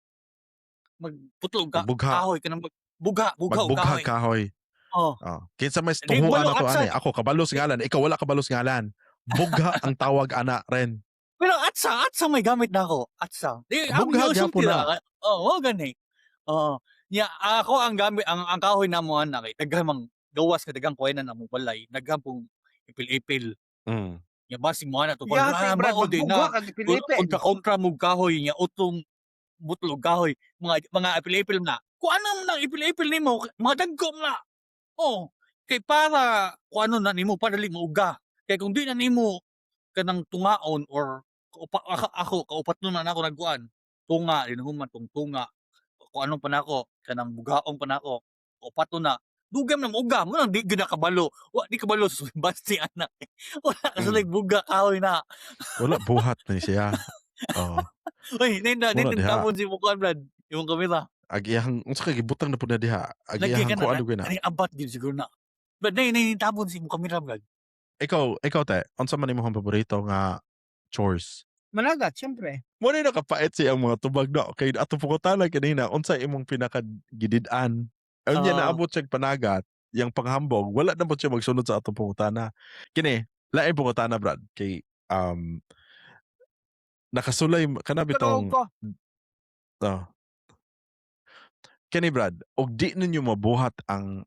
Magputol og Magbugha. kahoy kanang magbugha, bugha og Magbugha kahoy. kahoy. Oh. Oh. Kinsa may Di tunguan balo na to atsa. ani? Ako kabalo sa ngalan, ikaw wala kabalo sa ngalan. Bugha ang tawag ana ren. Pero atsa, atsa may gamit na ako. Atsa. Di, ako Bugha yung gyapon sulti na. ra. Oo, oh, gani. Oo. Nya ako ang gamit ang kahoy namo ana kay daghan mang gawas ka daghang kuwanan na mo balay, daghan pong ipil-ipil. Nya basig mo ana to Yate, Brad, mao din magbugha na. kag ipil-ipil. Kontra kontra mo kahoy nya utong butlo kahoy, mga ipil-ipil na. Kung ano man ang ipil-ipil nimo, mga dagko na. Oh, kay para kung ano na nimo para dili mauga. Kay kung di na nimo kanang tungaon or ako kaupat na nako nagkuan. Tunga din human tong tunga. Kung ano pa nako kanang bugaong pa nako. Kaupato na. Dugay man na mauga mo nang di gyud na kabalo. Wa di kabalo sa basti anak. Wala ka sa buga kahoy na. Wala buhat ni siya. Oh. Uy, ninda Wala ninda diha. tapon si kuan, Brad. Imong kamera. Ag iyang unsa kay gibutang na pud na diha? Ag Lagi iyang ka na, kuan na. Ani abat gyud siguro na. Brad, nay nay tapon si imong kamera, Brad. Ikaw te, unsa man imong paborito nga chores? Managat, syempre. Mo ni nakapait siya ang mga tubag no. Kay ato pungutana kanina, unsa imong pinaka gidid-an? Unya naabot siya panagat, yang panghambog, wala na po siya magsunod sa atong pangutana. Kini, lain pangutana, Brad, kay nakasulay kana bitong Tunog ko. Oh. Kini, Brad, og di ninyo mabuhat ang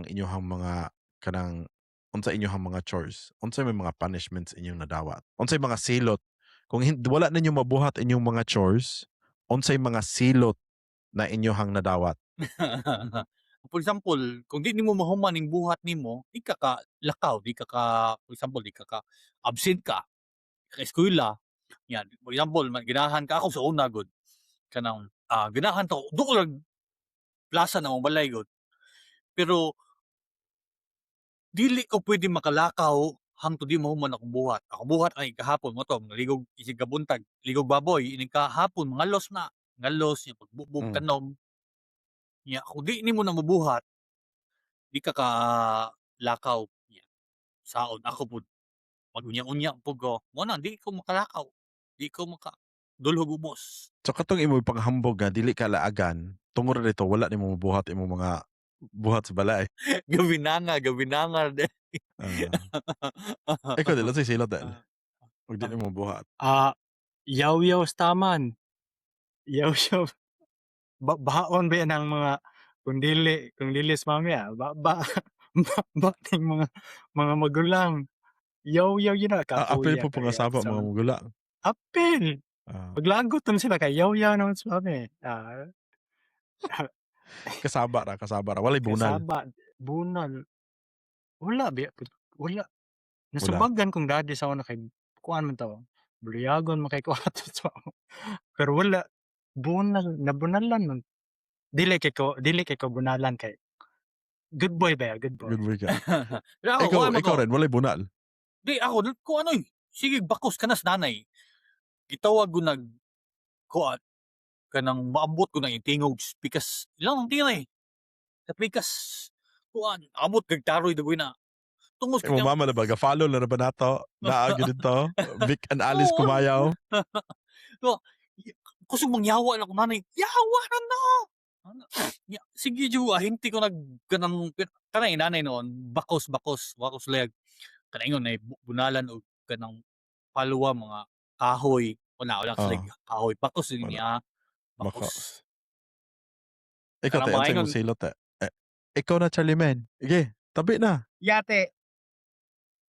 inyong mga kanang unsa inyong mga chores, unsay may mga punishments inyong nadawat? Unsay mga silot? Kung wala ninyo mabuhat inyong mga chores, unsay mga silot na inyong nadawat? For example, kung di nimo mahuman ning buhat nimo, di ka ka lakaw, di ka ka, for example, di ka ka absent ka, ka eskwela. Yan, for example, ganahan ka ako sa una gud. Kanang ganahan to, duol lang plaza na mong balay gud. Pero dili ko pwede makalakaw hangtod di mahuman akong buhat. Akong buhat ay kahapon mo to, ligog isig kabuntag, ligog baboy, ining kahapon mga los na, ngalos nya pagbubog tanom. Nya kung di nimo na mabuhat, di ka ka lakaw. Nya saon ako pud magunya-unya pud ko. Mo na di ko makalakaw. Di ko maka dulhog ubos. So katong imo panghambog nga dili ka laagan, tungod dito wala nimo mabuhat imong mga buhat sa balay. Gabi na nga, gabi na nga. Ikaw dili say silot dahil. Og di nimo mabuhat. Ah, yaw-yaw sa taman. Yaw-yaw. Baon ba yan ang mga kung dili sa mami ba ba ba, ba ning mga magulang. Yaw-yaw yun na Apil kapuya po kaya pangasaba sa mga magulang. Apil. Paglagot man sila kay yaw-yaw naman sa mami. Kasaba ra, kasaba ra. Walay bunal. Kasaba, bunal. Wala biya pud, wala. Wala. Nasubagan kong daddy sa una kay kuan man to, buliyagon man kay ko ato sa pero wala bunal nabunalan man. Dili kay ko bunalan kay good boy ba, good boy. Good boy ka. Pero ako, Ikaw, kuan man ikaw ko. rin, walay bunal. Di ako kung ano eh. Sige, bakos ka na sa nanay. Gitawag ko nag kuan kanang maabot ko ng itingog pikas ilang ang tira eh. Sa pikas kuan abot kag taroy dagoy na. Tungos Imo mama na ba ga-follow na ba nato? Naa gyud dito. Vic and Alice Oo. Kumayaw. So, kusog mangyawa na ko nanay. Yawa na na. Ano? Ya, sige ju, ahinti ko nag kanang kanay nanay noon, bakos bakos, bakos leg. Kanang ingon ay bunalan og kanang palwa mga kahoy. Wala wala sila kahoy. Bakos din Wala. niya. Bakos. Bakos. Ikaw Kanang te, mga unsay ingon imong silot te? Eh, ikaw na Charlie Man. Sige, tabi na. Yate.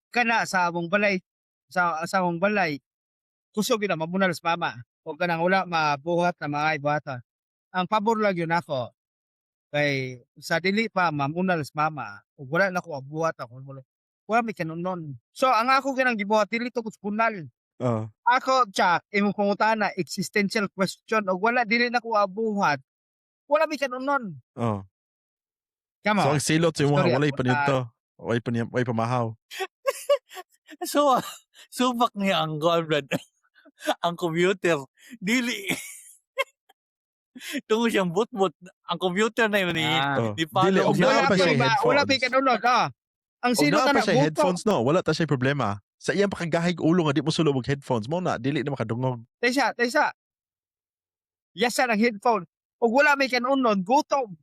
Kana sa among balay, sa among balay, kusog yun na mabunal sa mama. O kanang wala mabuhat na mga ibuhatan. Ang pabor lang yun ako. Kay sa dili pa mamunal sa mama ug wala na ko buhat ako wala may kanunon. So ang ako kanang gibuhat dili to kunal. Ako, Jack, imong pangutana existential question og wala dili na ko abuhat. Wala may kanunon. Kamo. So ang silot sa imo Istorya, walay pa buta. nito. Walay pa niya, walay pamahaw. So, subak niya ang kuan, Brad. Ang computer. Dili. Tungod siyang butbot. Ang computer na yun ni Oh. ni follow Dili og siya. naa Wala pa pa siya wala pa headphones. kanunon. Ah. Ang Og silot naa na pa na siya gutom. headphones, no, wala ta siya problema. Sa iyang pakagahig ulo nga di mo sulod og headphones mo na dili na makadungog. Taysa, taysa. Yasa ng headphone. Ug wala may kanunon, gutom.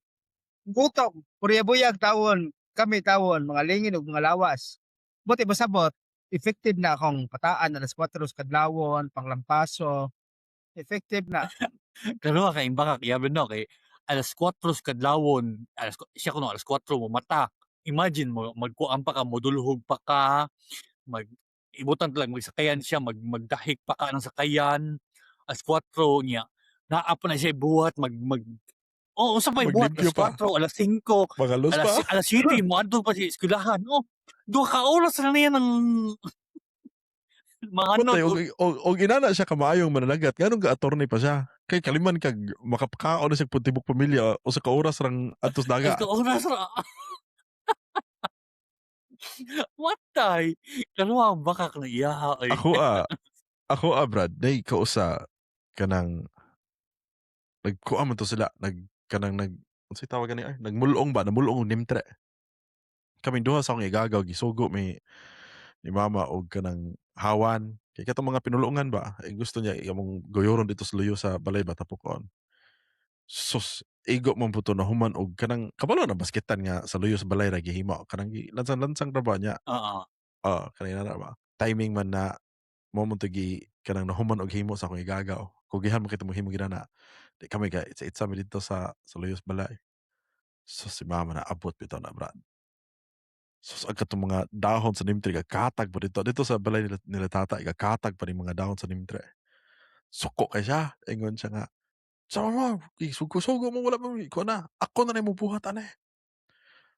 Gutom. Purya-buyag tawon, kami tawon, mga lingin ug mga lawas. Buti basabot, effective na akong pataan alas 4 sa kadlawon, panglampaso. Effective na. Karon kay imbaka kay no kay alas 4 sa kadlawon, alas siya kuno alas 4 mo mata. Imagine mo magkuan pa ka, modulhog pa ka, mag ibutan lang magsakayan siya, magdahik pa ka ng sakayan. Alas 4 niya. Naa pa na siya buhat mag mag Oh, unsa pa buhat Maglimpyo alas pa. 4, alas 5, Magalos alas pa. alas 7 moadto pa si eskwelahan. Oh, duha ka oras na niya ng mga ano. Patay, og inana siya kamaayong mananagat, nganong ga attorney pa siya? Kay kaliman kag makapakaon na siya tibok pamilya usa ka oras rang adtos daga. Alas ka oras ra. Matay. Karon ang bakak na iyaha ay. Ako ah, Brad, nay kausa kanang nagkuan man to sila, nag kanang nag unsay tawag gani ay, nagmulong ba, namulong og nimtre. Kaming duha sa akong igagaw gisugo mi ni mama og kanang hawan. Kay katong mga pinulungan ba, eh, gusto niya among guyuron dito sa luyo sa balay ba tapokon. Sus, igo man pud to nahuman og kanang kabalo na basketan nga sa luyo sa balay ra gihimo kanang lansang-lansang ra ba niya. Oo. Oh, kanang inana ba. Timing man na mo man to gi kanang nahuman og himo sa akong igagaw. Kugihan man kita mo himo ginana. Di kami kay itsa-itsa mi didto sa luyo sa balay. Sus, si mama na abot bitaw na, Brad. Sus, ang katong mga dahon sa neem tree gakatag pa dito. Dito sa balay nila tata, gakatag pa ning mga dahon sa neem tree. Suko kay siya. Ingon siya nga, "Sama mo, sugo-sugo mo wala pa kuha na. Ako na rin mo buhat ane."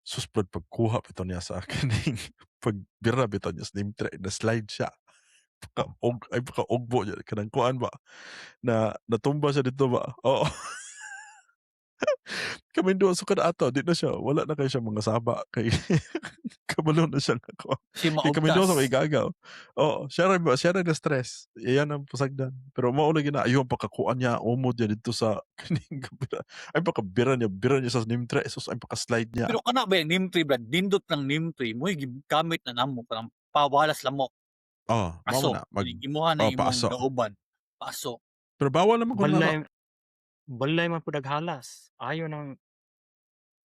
Sus, Brad, pagkuha bitaw niya sa kining pagbira bitaw niya sa neem tree, na slide siya. Paka og ay pakaugbo niya kanang kuan ba na natumba siya dito ba. Oo. Kami duha sukad ato, di na siya, wala na kay siya mga saba kay kabalo na siya nga kuan. Si Kay kami duha sa maugtas. may igagaw. Oo, siya ra ba, siya ra na stress. Iyan ang pasagdan. Pero mao lagi na ayaw pakakuan niya, umod niya dito sa kaning kabila. Ay pakabira niya, bira niya sa neem tree. Sus, ay paka-slide niya. Pero kana ba yung neem tree, Brad? Nindot ng neem tree mo gamit na namo kanang pawalas lamok. Oh, mao Aso. na mag Imuha na oh, imong paaso. dauban. Paso. Pero bawal naman kuno Balay balay man pud halas. Ayaw nang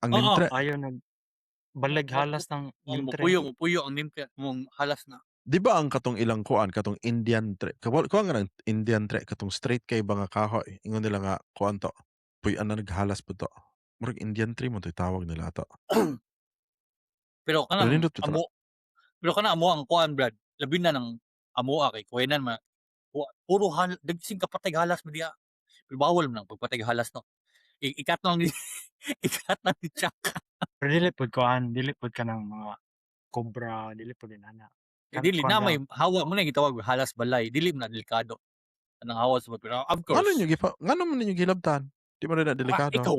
ang Oo. neem tree. Ayaw nag balag halas ng Oh, neem tree. mupuyo, mupuyo ang neem tree mong halas na. Di ba ang katong ilang kuan, katong Indian tree? Kawal kuan nga ng Indian tree katong straight kay ba nga kahoy. Ingon nila nga kuan to. Puy-an na naghalas po to. Murag Indian tree mo to tawag nila to. Pero Pero kanang nindot to. amo pero kana amo ang kuan, Brad. Labi na ng amoa kay kuwenan ma puro hal dagsing kapatay halas mo diha. Pero bawal man ang pagpatay halas no. I-cut lang ni i-cut lang ni Chuck. Pero dili pud kuan, dili pud kanang mga cobra, dili pud inana. Eh, dili Kuan na lang. may hawa mo na gitawag halas balay. Dili man na delikado. Anang hawa sa pero of course. Ngano ninyo gipa ngano man ninyo gilabtan? Di man na Ah, delikado. ikaw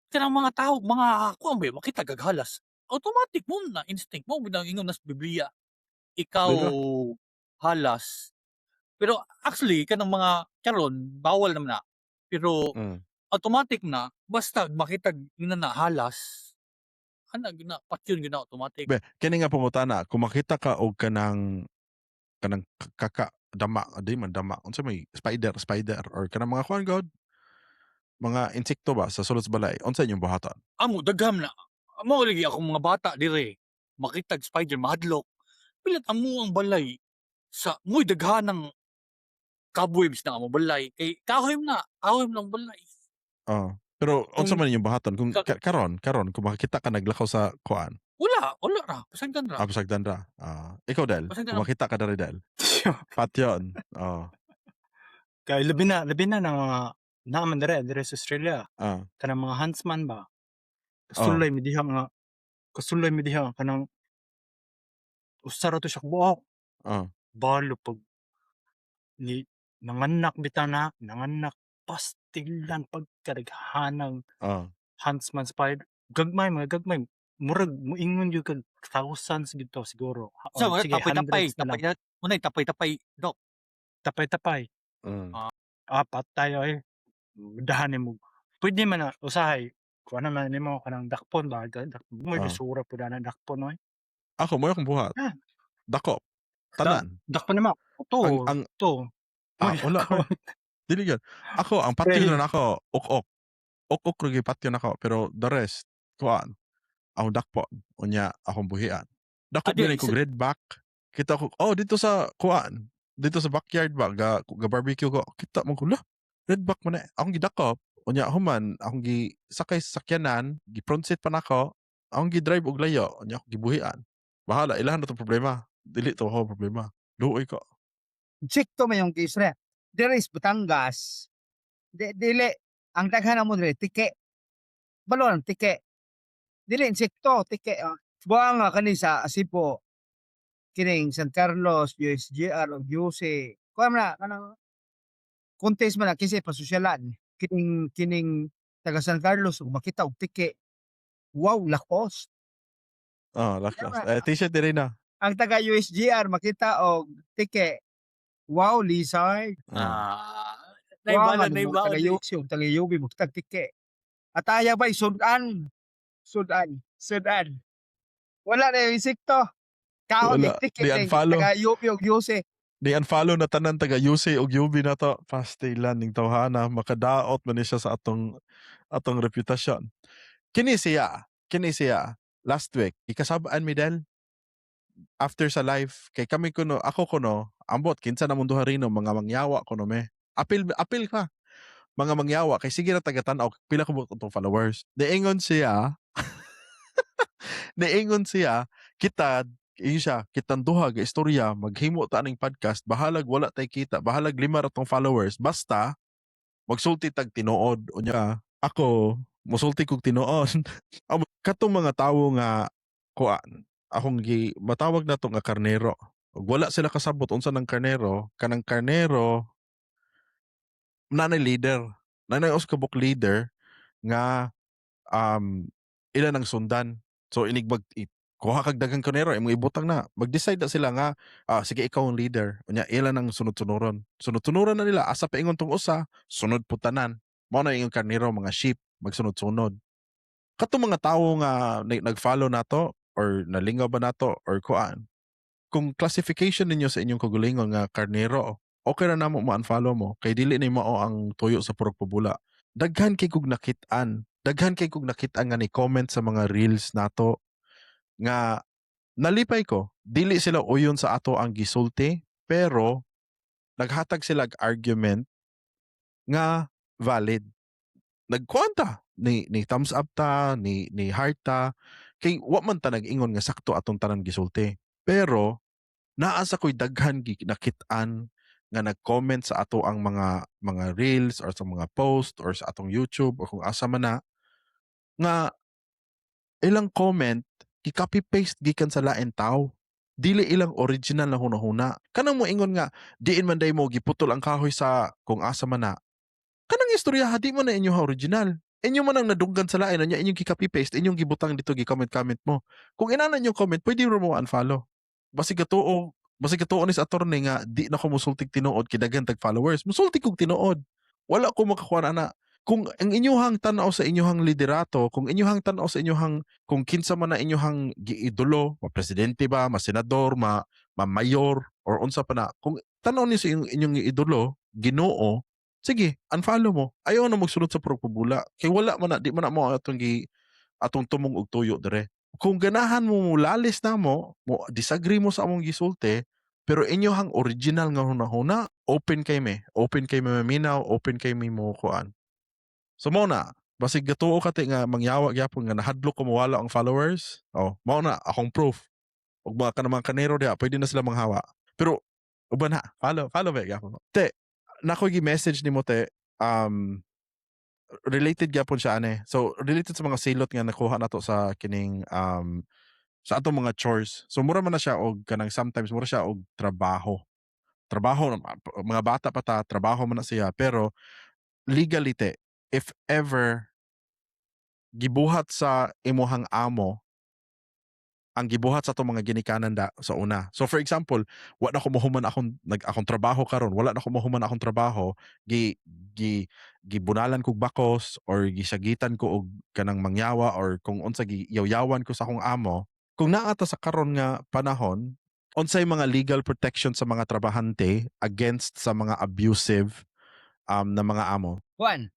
kanang mga tao, mga kuan ba makita gaghalas. Automatic mo na instinct mo binang ingon nas Biblia. Ikaw Diba? halas. Pero actually kanang mga karon bawal naman na. Pero automatic na basta makita na na halas ana gina patyon gina automatic. Be, kini nga pangutana, kung makita ka og kanang kaka dama, di man dama, unsa may spider, spider or kanang mga kuan god, mga insekto ba sa sulod sa balay, unsa inyong buhaton? Amo dagham na. Amo lagi akong mga bata dire. Makita spider mahadlok. Pilit amo ang balay sa mo'y daghan ng cobwebs na amo balay kay kahoy na ang balay. Oh. Pero unsa man inyong buhaton kung karon kung makakita ka naglakaw sa kuan? Wala, wala ra. Pasagdan ra. Ah, pasagdan ra. Ah, ikaw Del, Pasagdan kung ra. makita ka diri Del. Patyon. Oh. Kay labi na ng mga naaman dire dire sa Australia. Kanang mga huntsman ba? Kasulay mi diha nga kasulay mi diha kanang usa ra to siya ka buok. Balo pag ni nanganak bitaw na, nanganak pastilan pagkadaghanang huntsman spider. Gagmay, mga gagmay. Murag moingon gyud kag thousands gyud to siguro. So, Or sige, tapay-tapay, hundreds na lang. tapay munay tapay-tapay, dok. Tapay-tapay. Ah, patay oy. Dahan nimo. Pwede man na usahay. Kuan naman nimo kanang dakpon ba? Mo basura pud ana dakpon oy. Ako mo akong buhat. Ah. Dako. Tanan. Dakpon nimo. To, Ang to. Ah, Uy, wala ako. Dili gyud. Ako ang patio Pray. na nako, ok-ok. Ok-ok ra gyud patio nako, pero the rest kuan. Akong dakpon unya akong buhian. Dako Adi, gyud ko red back. Kita ko, oh, dito sa kuan, dito sa backyard ba ga barbecue ko. Kita mo ko la. Red back man na. Akong gidakop unya human akong gi sakay sa sakyanan, gi front seat pa nako. Akong gi-drive og layo unya akong gibuhian. Bahala ilahan na tong problema. Dili to ako problema. Luoy ko. Insekto man yung case re. There is Batangas. Di, dili ang daghan mo dire tiki. Balon tiki. Dili insekto, tiki. Ah. Buang nga kani sa Asipo kining San Carlos, USGR ug UC. Kuan man na kanang contest man na kasi pasosyalan. Kining taga San Carlos ug makita og tiki. Wow, Lacoste. Oh, Lacoste. Eh, t-shirt diri na. Ang taga USGR makita og tiki. Wow, lizard. Ah, Wow, naibala, nga, mga naibala. taga UC ug taga UB makita tiki. Ataya ba sudan? Sudan, sudan. Wala na yung insekto. Kaon Wala. ni tiki Di kay unfollow. taga UP ug UC. Ni unfollow na tanan taga UC ug UB na to. Pastilan ning tawhana makadaot man ni siya sa atong reputasyon. Kini siya last week ikasab-an mi del after sa live kay kami kuno, ako kuno, ambot kinsa na duha rino, mga mangyawa kuno me. Apil apil ka. Mga mangyawa kay sige ra taga tan-aw pila ko atong followers. Niingon siya kita ingon siya kitang duha ga istorya maghimo ta aning podcast, bahalag wala tay kita, bahalag lima ra tong followers, basta magsulti tag tinuod. Unya ako musulti kog tinuod. Katong mga tawo nga kuan akong gi matawag na to nga karnero ug wala sila kasabot unsa ng karnero, kanang karnero nanay leader, nanay usa ka buok leader nga ila nang sundan. So inig mag kuha kag daghang karnero imong ibutang na, mag-decide na sila nga, "Ah, sige, ikaw ang leader." Unya ila nang sunod-sunuron, sunod-sunuron na nila asa paingon tong usa, sunod pud tanan. Mao na ingon karnero, mga sheep, magsunod-sunod. Katong mga tawo nga nag-follow nato or nalingaw ba nato or kuan, kung classification ninyo sa inyong kaugalingon nga karnero, okay ra namo mo-unfollow mo kay dili ni mao ang tuyo sa Purok Pabula. Daghan kay kog nakit-an nga ni comment sa mga reels nato nga nalipay ko. Dili sila uyon sa ato ang gisulti, pero naghatag sila og argument nga valid. Nagkuan ta ni thumbs up ta, ni heart ta kay wa man ta nag-ingon nga sakto atong tanan gisulti. Pero naa sa ko'y daghan nakit-an nga nag-comment sa ato ang mga reels or sa mga post or sa atong YouTube or kung asa man na nga ilang comment gi-copy paste gikan sa lain tawo. Dili ilang original na hunahuna. Kanang moingon nga diin man day mo giputol ang kahoy sa kung asa man na. Kanang istorya di man na inyo original. Inyo man ang nadunggan sa lain, unya inyong gi-copy paste, inyong gibutang dito, gi-comment comment mo. Kung inana inyong comment, pwede mo unfollow. Basig gatuo ni sa attorney nga di na ko musultig tinuod kay daghan tag followers. Musulti kog tinuod. Wala ko makakuha ana. Kung ang inyuhang tan-aw sa inyuhang liderato, kung inyuhang tan-aw sa inyuhang kung kinsa man na inyuhang giidolo, ma presidente ba, ma senador, ma mayor or unsa pa na. Kung tan-aw ni sa inyong idolo, Ginoo, sige, unfollow mo. Ayaw na magsunod sa Purok Pabula. Kay wala man na, di man na mo atong tumong og tuyo dire. Kung ganahan mo mulalis na mo, mo disagree mo sa among gisulti, pero inyohang original nga hunahuna, open kay me. Open kay me maminaw, open kay me mo kuan. So mao na, basig gatuo ka te nga mangyawa gyapon nga nahadlok ko mawala ang followers. Oh, mao na akong proof. Ug mga kanang mga karnero diha, pwede na sila manghawa. Pero uban na, follow, follow ba gyapon. Te, nako gi-message nimo te, Related gyapon siya ani. So related sa mga silot nga nakuha nato sa kining sa atong mga chores. So mura man na siya og kanang sometimes mura siya og trabaho. Trabaho, mga bata pa ta, trabaho man na siya, pero legally te, if ever gibuhat sa imuhang amo ang gibuhat sa atong mga ginikanan da sa una. So for example, wa na ko mahuman akong nag akong trabaho karon, wala na ko mahuman akong trabaho, gi gi gibunalan kog bakos or gisagitan ko og kanang mangyawa or kung unsa, giyawyawan ko sa akong amo. Kung naa ta sa karon nga panahon, unsay mga legal protection sa mga trabahante against sa mga abusive na mga amo? Kuan,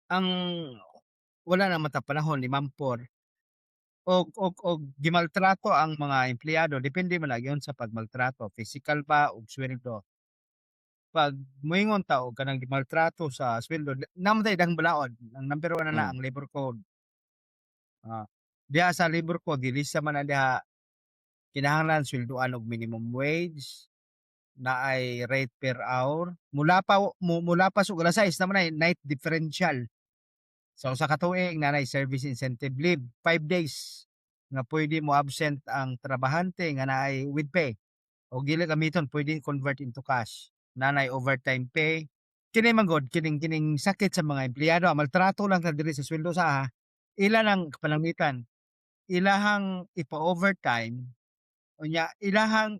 ang wala na man ta panahon ni Mampor og gimaltrato ang mga empleyado, depende man lagi sa pagmaltrato, physical ba og sweldo. Pag moingon ta og kanang gimaltrato sa sweldo, naa man tay daghang balaod. Ang number 1 na na ang labor code. Diha sa labor code, gilista man na diha, kinahanglan sweldoan og minimum wage, naay rate per hour, mulapaw mo mulapas og alas 6 naa man nay night differential. Sa usa ka tuig naa nay service incentive leave, 5 days nga pwede mo absent ang trabahante nga naay with pay. O dili gamiton, pwede convert into cash. Naa nay overtime pay. Kini man gud kining sakit sa mga empleyado, maltrato lang ta diri sa sweldo sa ha. Ila nang pananglitan, ilahang ipa-overtime, unya ilahang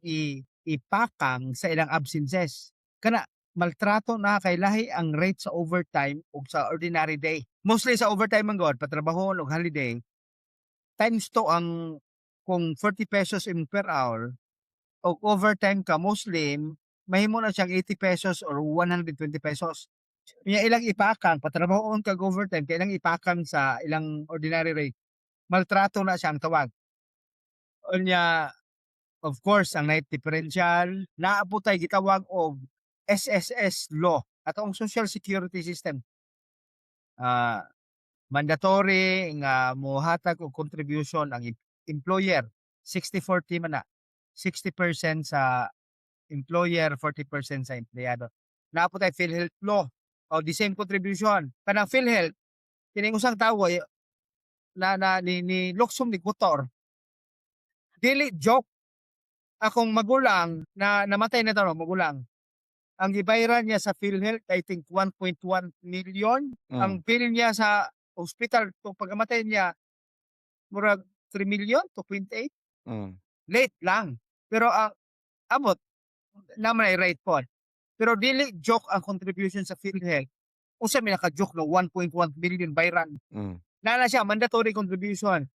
ipakang sa ilang absences. Kana maltrato na kay lahi ang rate sa overtime ug sa ordinary day. Mostly sa overtime man gud, patrabahon og holiday, times 2 ang kung 40 pesos in per hour og overtime ka, mostly mahimo na siyang 80 pesos or 120 pesos. Unya ilang ipakang patrabahoon kag overtime kay ilang ipakang sa ilang ordinary rate. Maltrato na siya ang tawag. Unya, of course, ang night differential, naa po tay gitawag og SSS law, atong social security system. Mandatory nga mohatag og contribution ang employer, 60-40 man na. 60% sa employer, 40% sa empleyado. Naa po tay PhilHealth law, o the same contribution. Kanang PhilHealth, kining usang tawo na ni luksom ni motor. Dili joke. Akong magulang na namatay na taon magulang. Ang gibayaran niya sa PhilHealth, I think 1.1 million. Ang bill niya sa hospital to pagkamatay niya, murag 3 million, 2.8. Late lang. Pero ang amot naman ay rate pod. Pero dili joke ang contribution sa PhilHealth. Unsa may naka-joke na 1.1 million bayran? Naa na siya mandatory contribution.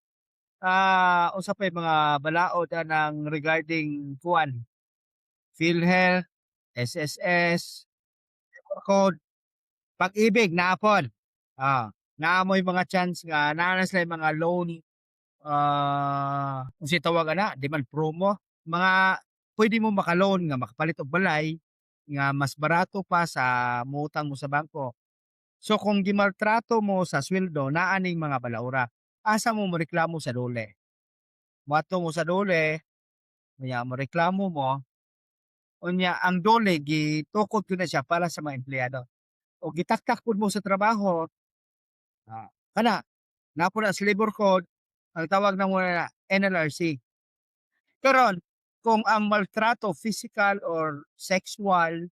Unsa pa yung mga balaod anang regarding kuan, PhilHealth, SSS, code, Pag-IBIG naa pod. Naa moy mga chance nga naa na sila mga loan, unsay tawag ana, di man promo, mga pwede mo maka-loan nga makapalit og balay nga mas barato pa sa moutang mo sa bangko. So kung gimaltrato mo sa sweldo, naa ning mga balaura. Asa mo moreklamo? Sa DOLE. Moadto mo sa DOLE, unya moreklamo mo, unya ang DOLE gitukod gyud na siya para sa mga empleyado. O gitaktak pud mo sa trabaho, kana naa po na sa labor code, ang tawag namo na NLRC. Karon, kung ang maltrato physical or sexual,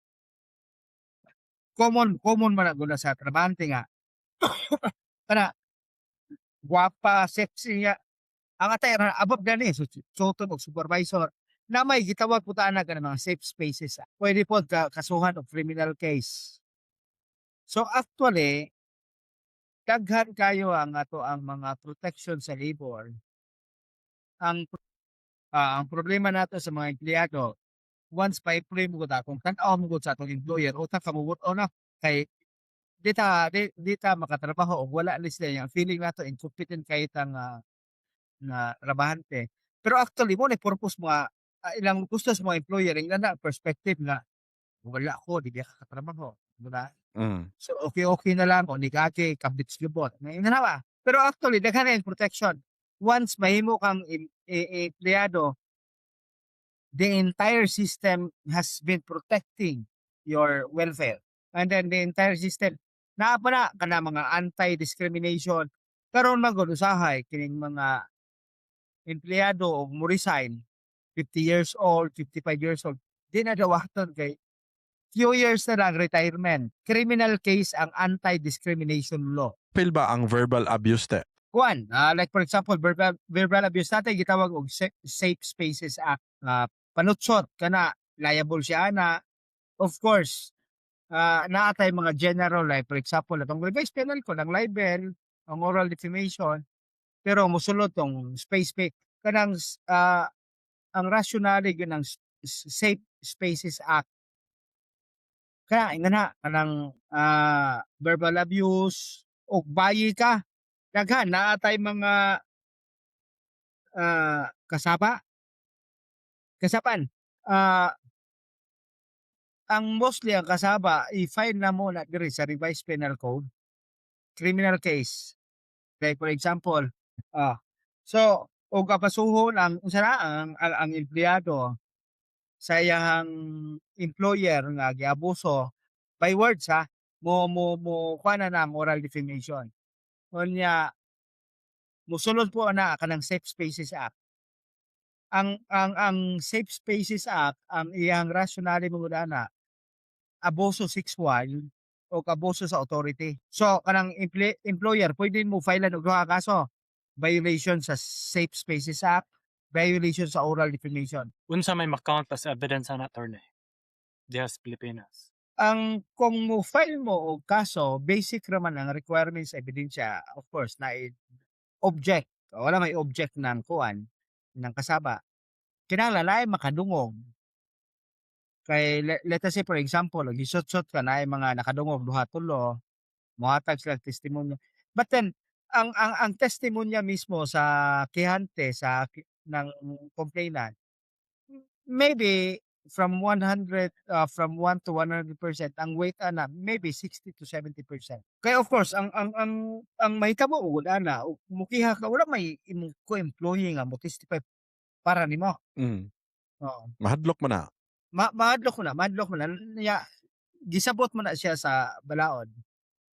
common common man na gud na sa trabahante nga kana gwapa, sexy nga ang atay ra above gani so suoton og supervisor na may gitawag po ta ana kanang mga safe spaces. Pwede pod ka kasuhan og criminal case. So actually, daghan kayo ang ato ang mga protection sa labor. Ang problema nato sa mga empleyado, once pa-employ mo gud, kung tan-aw mo gud sa atong employer, utak ka mo na kay di ta makatrabaho og wala ni sila. Yung feeling nato, incompetent kay ta nga trabahante. Pero actually mo ni purpose mo nga ilang gusto sa mga employer ing na perspective nga wala ko, di ka katrabaho, di ba? So okay na lang o ni kake kabit lubot. Ngayon na ba? Pero actually daghan na yung protection. Once mahimo kang empleyado, the entire system has been protecting your welfare. And then the entire system Naa pa na kana mga anti-discrimination. Karon man gud usahay kining mga empleyado og mo resign 50 years old, 55 years old, di na dawaton kay few years na lang retirement. Criminal case ang anti-discrimination law. Pil ba ang verbal abuse, te? Kuan, like for example, verbal abuse natin gitawag og Safe Spaces Act. Panutsot kana, liable siya ana. Of course, naa tay mga general, like for example, atong Revised Penal Code, ang libel, ang oral defamation, pero mosulod tong space kanang ang rationale gyud ng Safe Spaces Act. Kaya ingon na kanang verbal abuse og bayi ka, daghan naa tay mga kasaba. Kasapan, ang mostly ang kasaba i-file na mo na diri sa Revised Penal Code, criminal case. Like for example, so og apasuhon ang unsa na ang empleyado sa iyahang employer nga giabuso by words ha, mo kuan na ang oral defamation. Unya mosulod po ana kanang Safe Spaces Act. Ang Safe Spaces Act, ang iyang rationale mo ana, abuso sexual o abuso sa authority. So kanang employer pwede mo file og duha ka kaso, violation sa Safe Spaces Act, violation sa oral defamation. Unsa may ma-count as evidence ana, attorney, diha sa Pilipinas? Ang kung mo file mo og kaso, basic ra man ang requirements sa ebidensya, of course na object. Wala may object ng kuan ng kasaba. Kinahanglan naay makadungog. Kay let us say for example, gisot-sot ka, naay mga nakadungog duha tulo, mohatag sila testimonya. But then ang testimonya mismo sa kehante sa ng complainant, maybe from 100 from 1 to 100% ang weight ana, maybe 60 to 70%. Kaya of course ang mahitabo ug ana, mukiha ka, wala may imong co-employee nga mo testify para nimo. Oo. Mahadlok man na. Mahadlok mo na, mahadlok mo na. Nya gisabot mo na siya sa balaod.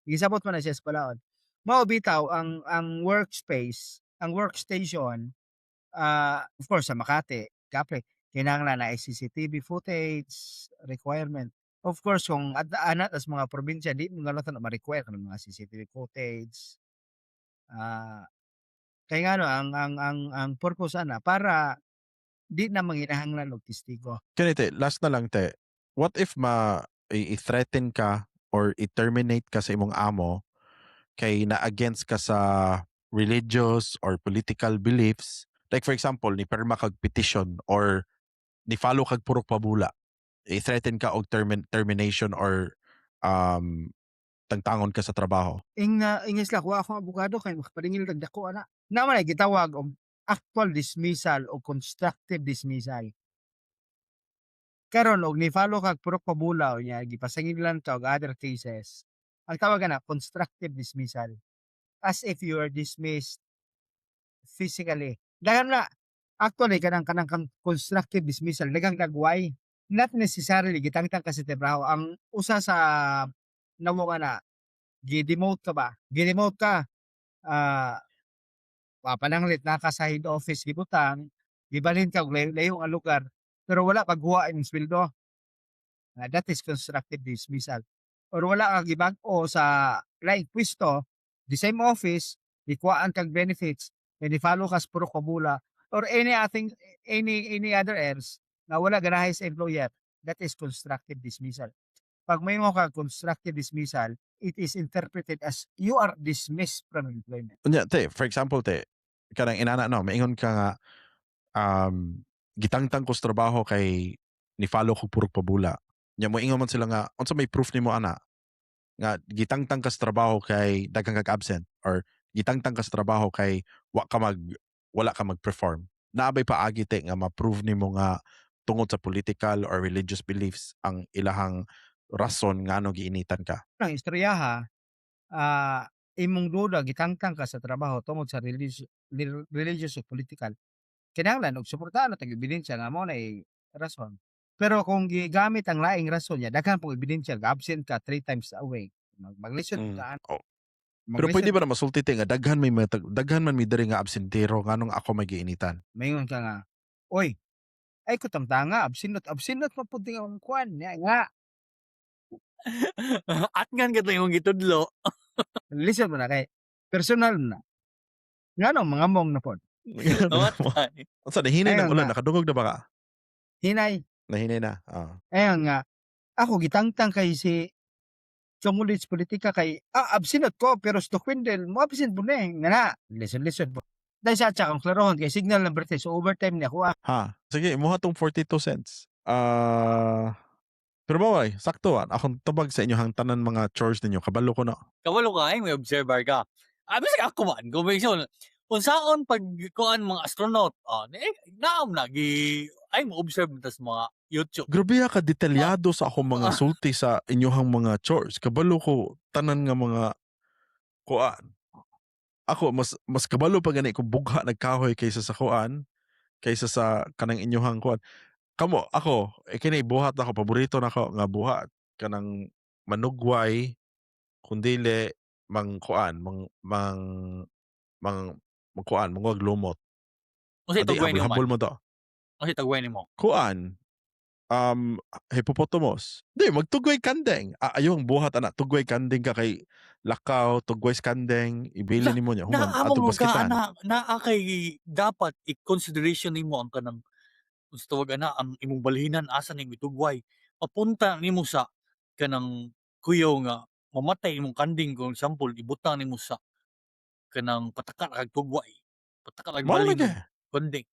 Gisabot mo na siya sa balaod. Mao bitaw ang workspace, ang workstation, of course sa Makati, kapre kinahanglan na CCTV footage requirement. Of course kung ana tas mga probinsya, di mo na ma-require ng mga CCTV footage. Kay ngano ang purpose ana para di na manginahanglan og testigo. Kani te, last na lang, te. What if ma i-threaten ka or i-terminate ka sa imong amo kay na against ka sa religious or political beliefs? Like for example, ni perma kag petition or ni follow kag Purok Pabula. I-threaten ka og termination or tangtangon ka sa trabaho. Ingna sila, kuha akong abogado kay makapadingil kag dako ana. Naa man ay gitawag og actual dismissal o constructive dismissal. Karon og ni-follow kag Purok Pabula unya gipasangilan ka og other cases, ang tawag ana constructive dismissal. As if you are dismissed physically. Daghan na actually kanang constructive dismissal, daghang dagway. Not necessarily gitangtang ka sa trabaho. Ang usa sa nawong ana, gi-demote ka ba? Gi-demote ka, pananglit naa ka sa head office gibutang, gibalhin ka og layo-layo nga lugar, pero wala paghuwa imong sweldo. That is constructive dismissal. Or wala ka gibag-o sa laing pwesto, the same office, gikuhaan kag benefits, and i-follow ka sa Purok Pabula or any other else nga wala ganahay sa employer, that is constructive dismissal. Pag mahimo ka constructive dismissal, it is interpreted as you are dismissed from employment. Unya te, for example te, kanang inana no, maingon ka nga gitangtang ko sa trabaho kay ni follow ko Purok Pabula. Nya moingon man sila nga unsa may proof nimo ana nga gitangtang ka sa trabaho kay daghan kag absent or gitangtang ka sa trabaho kay wa ka mag wala ka mag-perform. Naa bay paagi te nga ma-prove nimo nga tungod sa political or religious beliefs ang ilahang rason ngano giinitan ka? Ang istoryaha, imong duda gitangtang ka sa trabaho tungod sa religious o political. Kinahanglan og suportahan og ebidensya nga mao nay rason. Pero kung gigamit ang laing rason niya, daghan pong ebidensya, ga-absent ka 3 times a week. Maglisod ta. Oh. Pero Maglisod. pwede ba na masulti te nga daghan may mga daghan man mi diri nga absentero, nganong ako may giinitan? Maingon ka nga, "Oy, ay ko tamtanga, absinot absinot man pud ang kuan niya nga." Atngan ka imong gitudlo. Lisod mo na kay personal na. Ngano mga mong na pod? Namatay. Unsa, nahinay ng Ayun ulan, nga. nakadungog na ba ka? Hinay. Nahinay na. Ah. Ayon nga, ako gitangtang kay si Chongulit politika kay absinot ko pero sa Quindel mo absent po na eh. Nga na, lisod lisod po. Dahil sa atsa kang klarohon kay signal number 3 so overtime niya ako ah. Ha. Sige, imuha tong 42 cents. Ah, pero mo ay, sakto ah. Akong tubag sa inyo hang tanan mga chores ninyo. Kabalo ko na. Kabalo ka ay may observer ka. Ah, bisag ako man, kung may unsaon pag kuan mga astronaut, ah, eh, naam na gi ay mo observe tas mga YouTube. Grabe ka detalyado sa akong mga sulti sa inyohang mga chores. Kabalo ko tanan nga mga kuan. Ako mas mas kabalo pa gani kung bugha nagkahoy kaysa sa kuan, kaysa sa kanang inyohang kuan. Kamo ako, eh, kini buhat ako, paborito nako nga buhat kanang manugway, kun dili mang kuan, mang mang mang kuan, manguhag lumot. Unsay Adi tugway nimo man? habol-habol mo to. Unsay tugway nimo? Kuan, hippopotamus. Di magtugway kandeng. Ah, ayong buhat ana, tugway kandeng ka kay lakaw, tugway sa kandeng, ibili La, nimo niya human naa adto mo ka baskitan. ana naa kay dapat i-consideration nimo ang kanang unsa tawag ana, ang imong balhinan, asa nimo itugway. Papunta nimo sa kanang kuyaw nga mamatay imong kanding kung example ibutang nimo sa kanang pataka ra kag tugway. Pataka ra kag Mao balhin lagi. og kanding.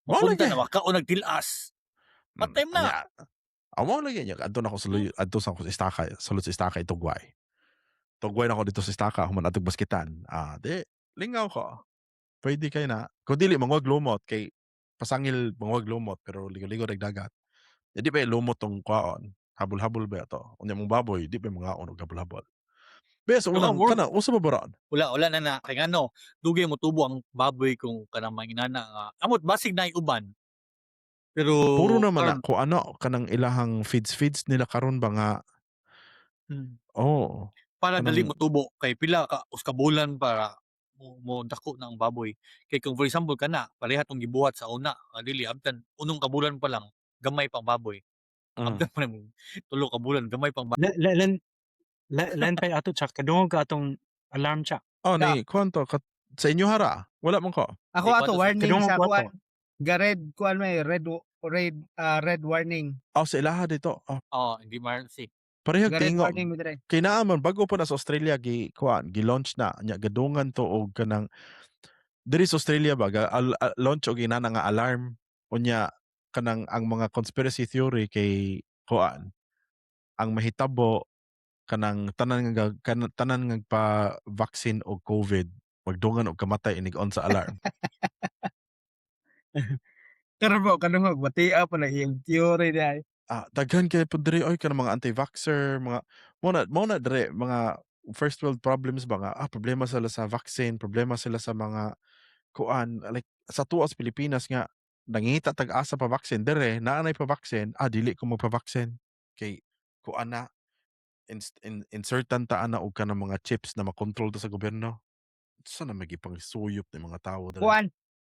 Mao Mapunta lagi. na makaon og til-as. Patay na. Anya, mao lagi niya adto na ko sa luyo, adto sa ako sa istaka, sulod sa istaka itugway. Tugway na ko dito sa istaka human adtong baskitan. Ah, di lingaw ko. Pwede kay na. Kung dili manguhag lumot kay pasangil manguhag lumot pero ligo-ligo rag dagat. Eh, di ba lumot tong kuhaon, habol-habol ba to? Unya mong baboy di ba mangaon og habol-habol. Bes Pero unang work kana usa ba baron? Wala, wala na na kay ngano, dugay mo tubo ang baboy kung kanang mga inana nga amot basig naay uban. Pero Puro naman na karon kung ano kanang ilahang feeds feeds nila karon ba nga. Oh, Para dali kanang mo tubo kay pila ka usa ka bulan para mo dako na ang baboy. Kay kung for example kana pareha tong gibuhat sa una, nga dili abtan unong ka bulan pa lang gamay pa ang baboy. Abtan pa nimo 3 ka bulan gamay pa ang Le le len le len pay ato cha, kadungog ka atong alarm cha. Oh, Da. ni kuan to kat sa inyo hara, wala man ko. Ako Di ato kuan to sa warning Kadungog sa ko ato. kuan. Ga red kuan may red red red warning. Oh, sa ilaha dito. Oh. Oh, hindi emergency. Parehag Ga red tingog. warning mi dire. Kay naa man bago pa na sa Australia gi kuan, gi-launch na nya gadungan to og kanang diri sa Australia ba ga launch og inana nga alarm, unya kanang ang mga conspiracy theory kay kuan ang mahitabo kanang tanan nga tanan nga pa vaccine og COVID magdungan og kamatay inig on sa alarm. Karon mo kadungog batia pa na iyang theory diay. Ah, daghan kay pud diri oy, kanang mga anti-vaxxer, mga mo na diri mga first world problems ba nga problema sila sa vaccine, problema sila sa mga kuan, like sa tuwa sa Pilipinas nga nangita tag asa pa vaccine, dire naa nay pa vaccine, dili ko magpa-vaccine kay kuan na insertan ta ana og kanang mga chips na makontrol ta sa gobyerno. Sa na may gipang suyop ni mga tawo diri. Kuan.